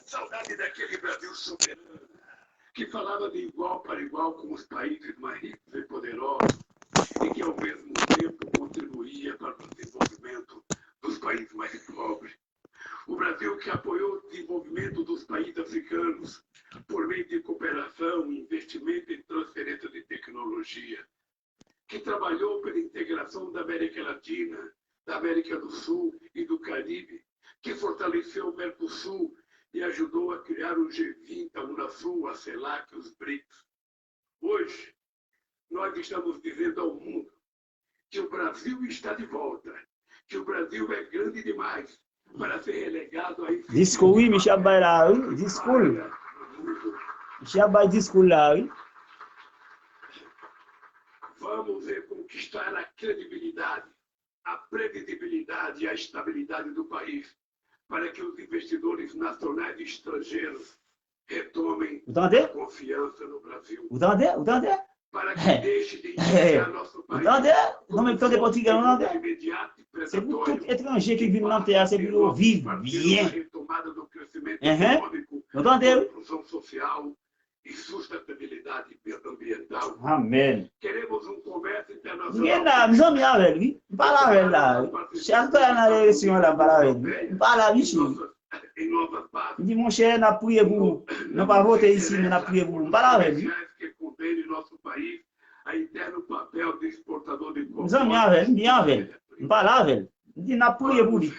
Saudade daquele Brasil soberano, que falava de igual para igual com os países mais ricos e poderosos e que, ao mesmo tempo, contribuía para o desenvolvimento dos países mais pobres. O Brasil que apoiou o desenvolvimento dos países africanos por meio de cooperação, investimento e transferência de tecnologia, que trabalhou pela integração da América Latina, da América do Sul e do Caribe, que fortaleceu o Mercosul e ajudou a criar o G vinte, a Unasul, a celac, os brics. Hoje, nós estamos dizendo ao mundo que o Brasil está de volta, que o Brasil é grande demais para ser relegado a esse... Diskou, wi, misye ap bay la, wi. Diskou. Misye ap bay diskou la, wi. Vamos reconquistar a credibilidade, a previsibilidade e a estabilidade do país, para que os investidores nacionais e estrangeiros retomem a confiança no Brasil. Ou tande? Ou tande? Para que deixe de endividar nosso país. Ou tande? Non, men tande pòtigè, ou tande? Se pou tout etranje ki vin nan tè a, se pou yo viv byen. Enhen. Ou tande, wi? E sustentabilidade ambiental. Amèn. Queremos um comércio internacional. M gen la, m zanmi avè l, wi. M pale avè l la, wi. Chak lè nan eleksyon la, m pale avè l, wi. M pale a misye, wi. M di, monchè, n ap priye pou ou. Nou pa vote isi, men n ap priye pou ou. M pale avè l, wi. M zanmi avè l, m byen avè l. M pale avè l. M di, n ap priye pou li.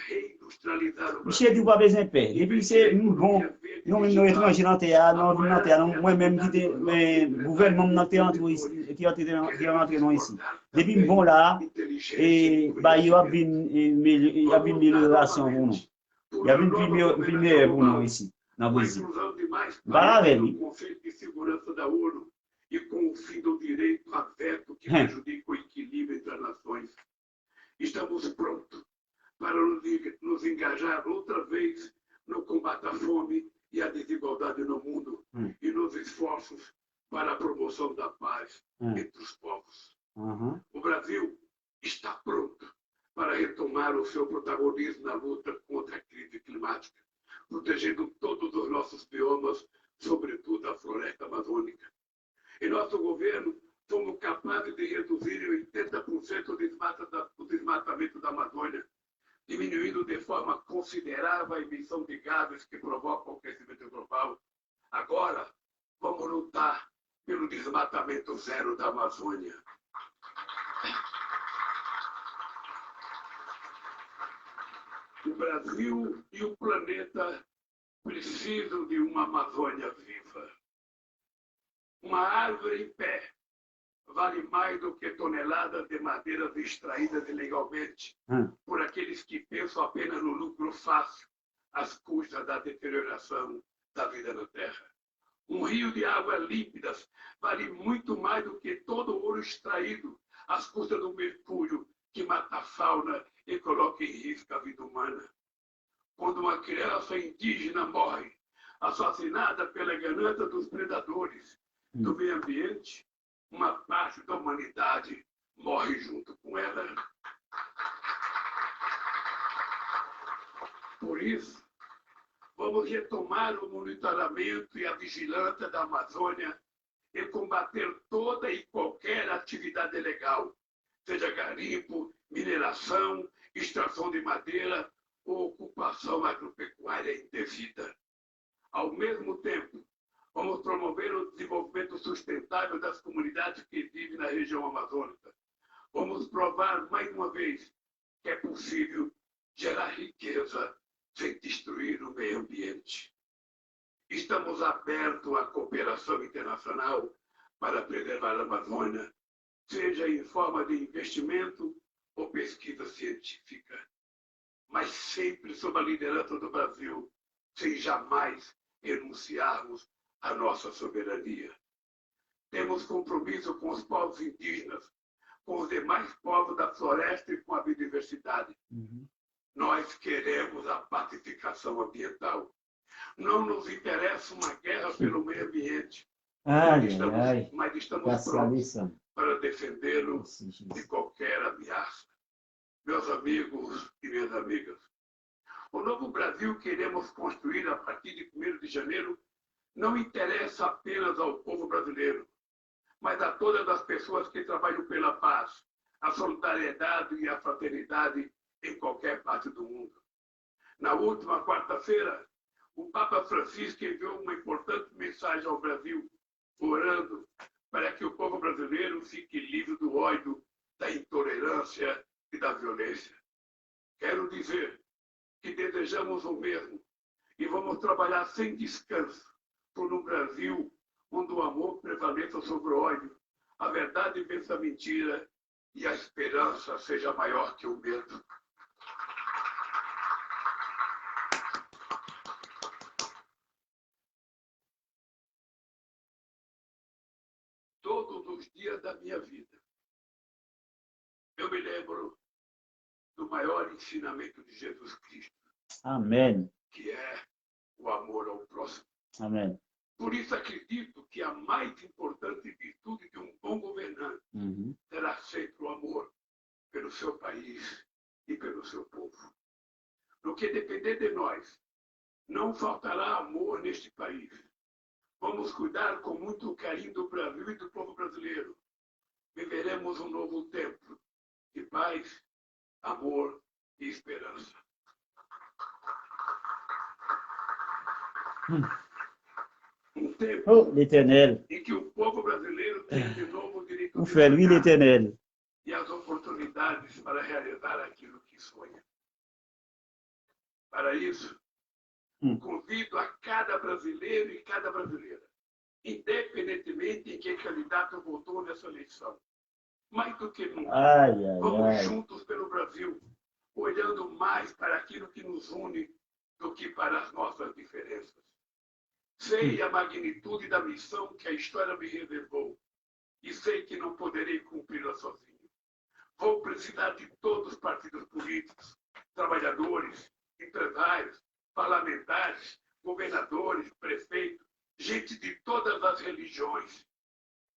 Misye di w pa bezwen pè. Depi se nou bon, nou menm nou etranje nan tè a, nou vin nan tè a, nou, mwen menm ki te, men, gouvènman m nan te antre isi, ki antre, ki rantre nou isi. Depi m bon la, e, ba yo ap vin, e, mele-, y ap vin melyorasyon pou nou. Y ap vin pi meyè, pi meyè pou nou isi, nan Brezil. M pale avè l, wi. E com o fim do direito a veto que prejudica o equilíbrio entre as nações. Estamos prontos para nos, nos engajar outra vez no combate à fome e à desigualdade no mundo e nos esforços para a promoção da paz entre os povos. O Brasil está pronto para retomar o seu protagonismo na luta contra a crise climática, protegendo todos os nossos biomas, sobretudo a floresta amazônica. Em nosso governo, fomos capazes de reduzir em oitenta por cento o desmata-, da-, o desmatamento da Amazônia, diminuindo de forma considerável a emissão de gases que provocam o aquecimento global. Agora, vamos lutar pelo desmatamento zero da Amazônia. O Brasil e o planeta precisam de uma Amazônia viva. Uma árvore em pé vale mais do que toneladas de madeiras extraídas ilegalmente por aqueles que pensam apenas no lucro fácil às custas da deterioração da vida na Terra. Um rio de águas límpidas vale muito mais do que todo o ouro extraído às custas do mercúrio que mata a fauna e coloca em risco a vida humana. Quando uma criança indígena morre, assassinada pela ganância dos predadores do meio ambiente, uma parte da humanidade morre junto com ela. Por isso, vamos retomar o monitoramento e a vigilância da Amazônia e combater toda e qualquer atividade ilegal, seja garimpo, mineração, extração de madeira ou ocupação agropecuária indevida. Ao mesmo tempo, vamos promover o desenvolvimento sustentável das comunidades que vivem na região amazônica. Vamos provar mais uma vez que é possível gerar riqueza sem destruir o meio ambiente. Estamos abertos à cooperação internacional para preservar a Amazônia, seja em forma de investimento ou pesquisa científica, mas sempre sob a liderança do Brasil, sem jamais renunciarmos à nossa soberania. Temos compromisso com os povos indígenas, com os demais povos da floresta e com a biodiversidade. Nós queremos a pacificação ambiental. Não nos interessa uma guerra pelo meio ambiente, mas estamos, mas estamos prontos para defendê-lo de qualquer ameaça. Meus amigos e minhas amigas, o novo Brasil que iremos construir a partir de primeiro de janeiro não interessa apenas ao povo brasileiro, mas a todas as pessoas que trabalham pela paz, a solidariedade e a fraternidade em qualquer parte do mundo. Na última quarta-feira, o Papa Francisco enviou uma importante mensagem ao Brasil, orando para que o povo brasileiro fique livre do ódio, da intolerância e da violência. Quero dizer que desejamos o mesmo e vamos trabalhar sem descanso por um Brasil onde o amor prevaleça sobre o ódio, a verdade vença a mentira e a esperança seja maior que o medo. Todos os dias da minha vida, eu me lembro do maior ensinamento de Jesus Cristo, Amèn. Que é o amor ao próximo. Amèn. Por isso acredito que a mais importante virtude de um bom governante Uhum. Será sempre o amor pelo seu país e pelo seu povo. No que depender de nós, não faltará amor neste país. Vamos cuidar com muito carinho do Brasil e do povo brasileiro. Viveremos um novo tempo de paz, amor e esperança. Hum. Um tempo Oh, Letènèl, em que o povo brasileiro tem de novo o direito ou de fè l, wi, sonhar Letènèl. E as oportunidades para realizar aquilo que sonha. Para isso, Hum. Convido a cada brasileiro e cada brasileira, independentemente em que candidato votou nessa eleição, mais do que nunca, Ai, ai, vamos ai. Juntos pelo Brasil, olhando mais para aquilo que nos une do que para as nossas diferenças. Sei a magnitude da missão que a história me reservou e sei que não poderei cumpri-la sozinho. Vou precisar de todos os partidos políticos, trabalhadores, empresários, parlamentares, governadores, prefeitos, gente de todas as religiões,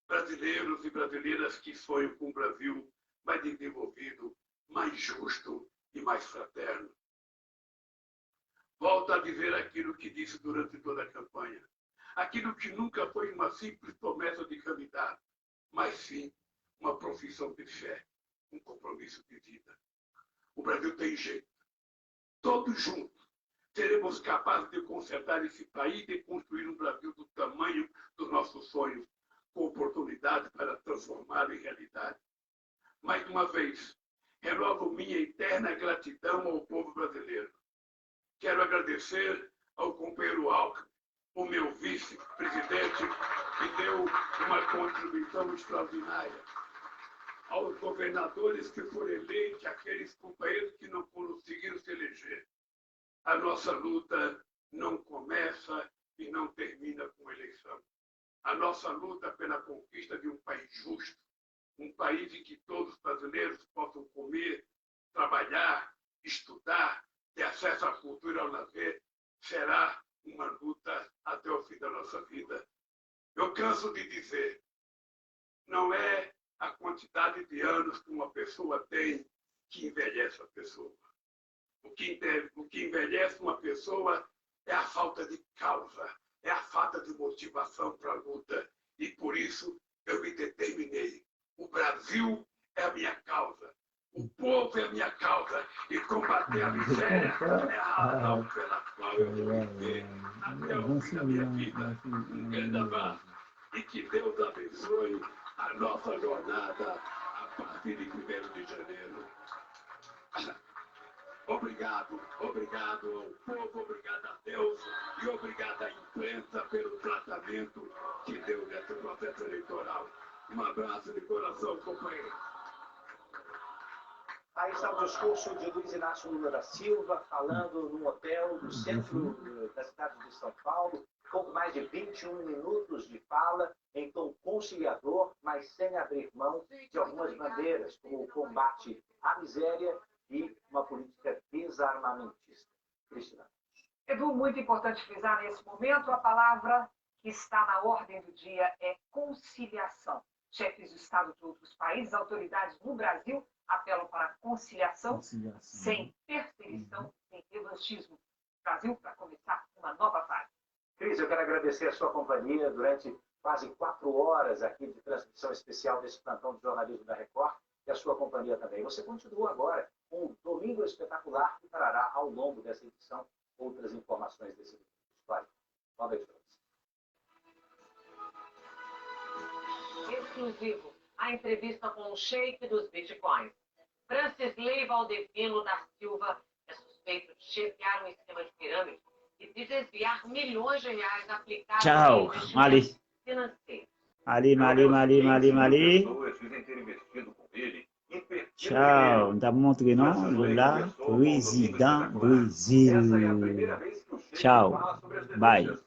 brasileiros e brasileiras que sonham com um Brasil mais desenvolvido, mais justo e mais fraterno. Volto a dizer aquilo que disse durante toda a campanha, aquilo que nunca foi uma simples promessa de candidato, mas sim uma profissão de fé, um compromisso de vida. O Brasil tem jeito. Todos juntos seremos capazes de consertar esse país e construir um Brasil do tamanho dos nossos sonhos, com oportunidade para transformá-lo em realidade. Mais uma vez, renovo minha eterna gratidão ao povo brasileiro. Quero agradecer ao companheiro Alckmin, o meu vice-presidente, que deu Uma contribuição extraordinária aos governadores que foram eleitos, aqueles companheiros que não conseguiram se eleger. A nossa luta não começa e não termina com eleição. A nossa luta pela conquista de um país justo, um país em que todos os brasileiros possam comer, trabalhar, estudar, ter acesso à cultura e ao lazer, será uma luta até o fim da nossa vida. Eu canso de dizer, não é a quantidade de anos que uma pessoa tem que envelhece a pessoa. O que, o que envelhece uma pessoa é a falta de causa, é a falta de motivação para a luta. E por isso eu me determinei. O Brasil é a minha causa. O povo é a minha causa. E combater a miséria é a razão pela qual eu vou viver até o fim da minha vida. Um grande abraço. E que Deus abençoe a nossa jornada a partir de primeiro de janeiro. Obrigado, obrigado ao povo, obrigado a Deus e obrigado à imprensa pelo tratamento que deu nesse processo eleitoral. Um abraço de coração, companheiro. Aí está o discurso de Luiz Inácio Lula da Silva, falando num hotel do centro da cidade de São Paulo, pouco mais de vinte e um minutos de fala, em tom conciliador, mas sem abrir mão de algumas bandeiras, como o combate à miséria e uma política desarmamentista. Cristina. Edu, muito importante frisar nesse momento, a palavra que está na ordem do dia é conciliação. Chefes de Estado de outros países, autoridades no Brasil apelam para a conciliação sem perseguição, sem revanchismo. Brasil para começar uma nova fase. Cris, eu quero agradecer a sua companhia durante quase quatro horas aqui de transmissão especial desse plantão de jornalismo da Record e a sua companhia também. Você continua agora com o Domingo Espetacular, que trará ao longo dessa edição outras informações desse histórico. Boa noite para você. Exclusivo, a entrevista com o Sheik dos Bitcoins. Francisley Valdevino da Silva é suspeito de chefiar um esquema de pirâmide e de desviar milhões de reais aplicados Tchau, em investimentos financeiros. Mali, Mali, Mali, Mali, Mali. Tchau, m t ap montre nou, Lula, prezidan Brezil. Tchau, bye.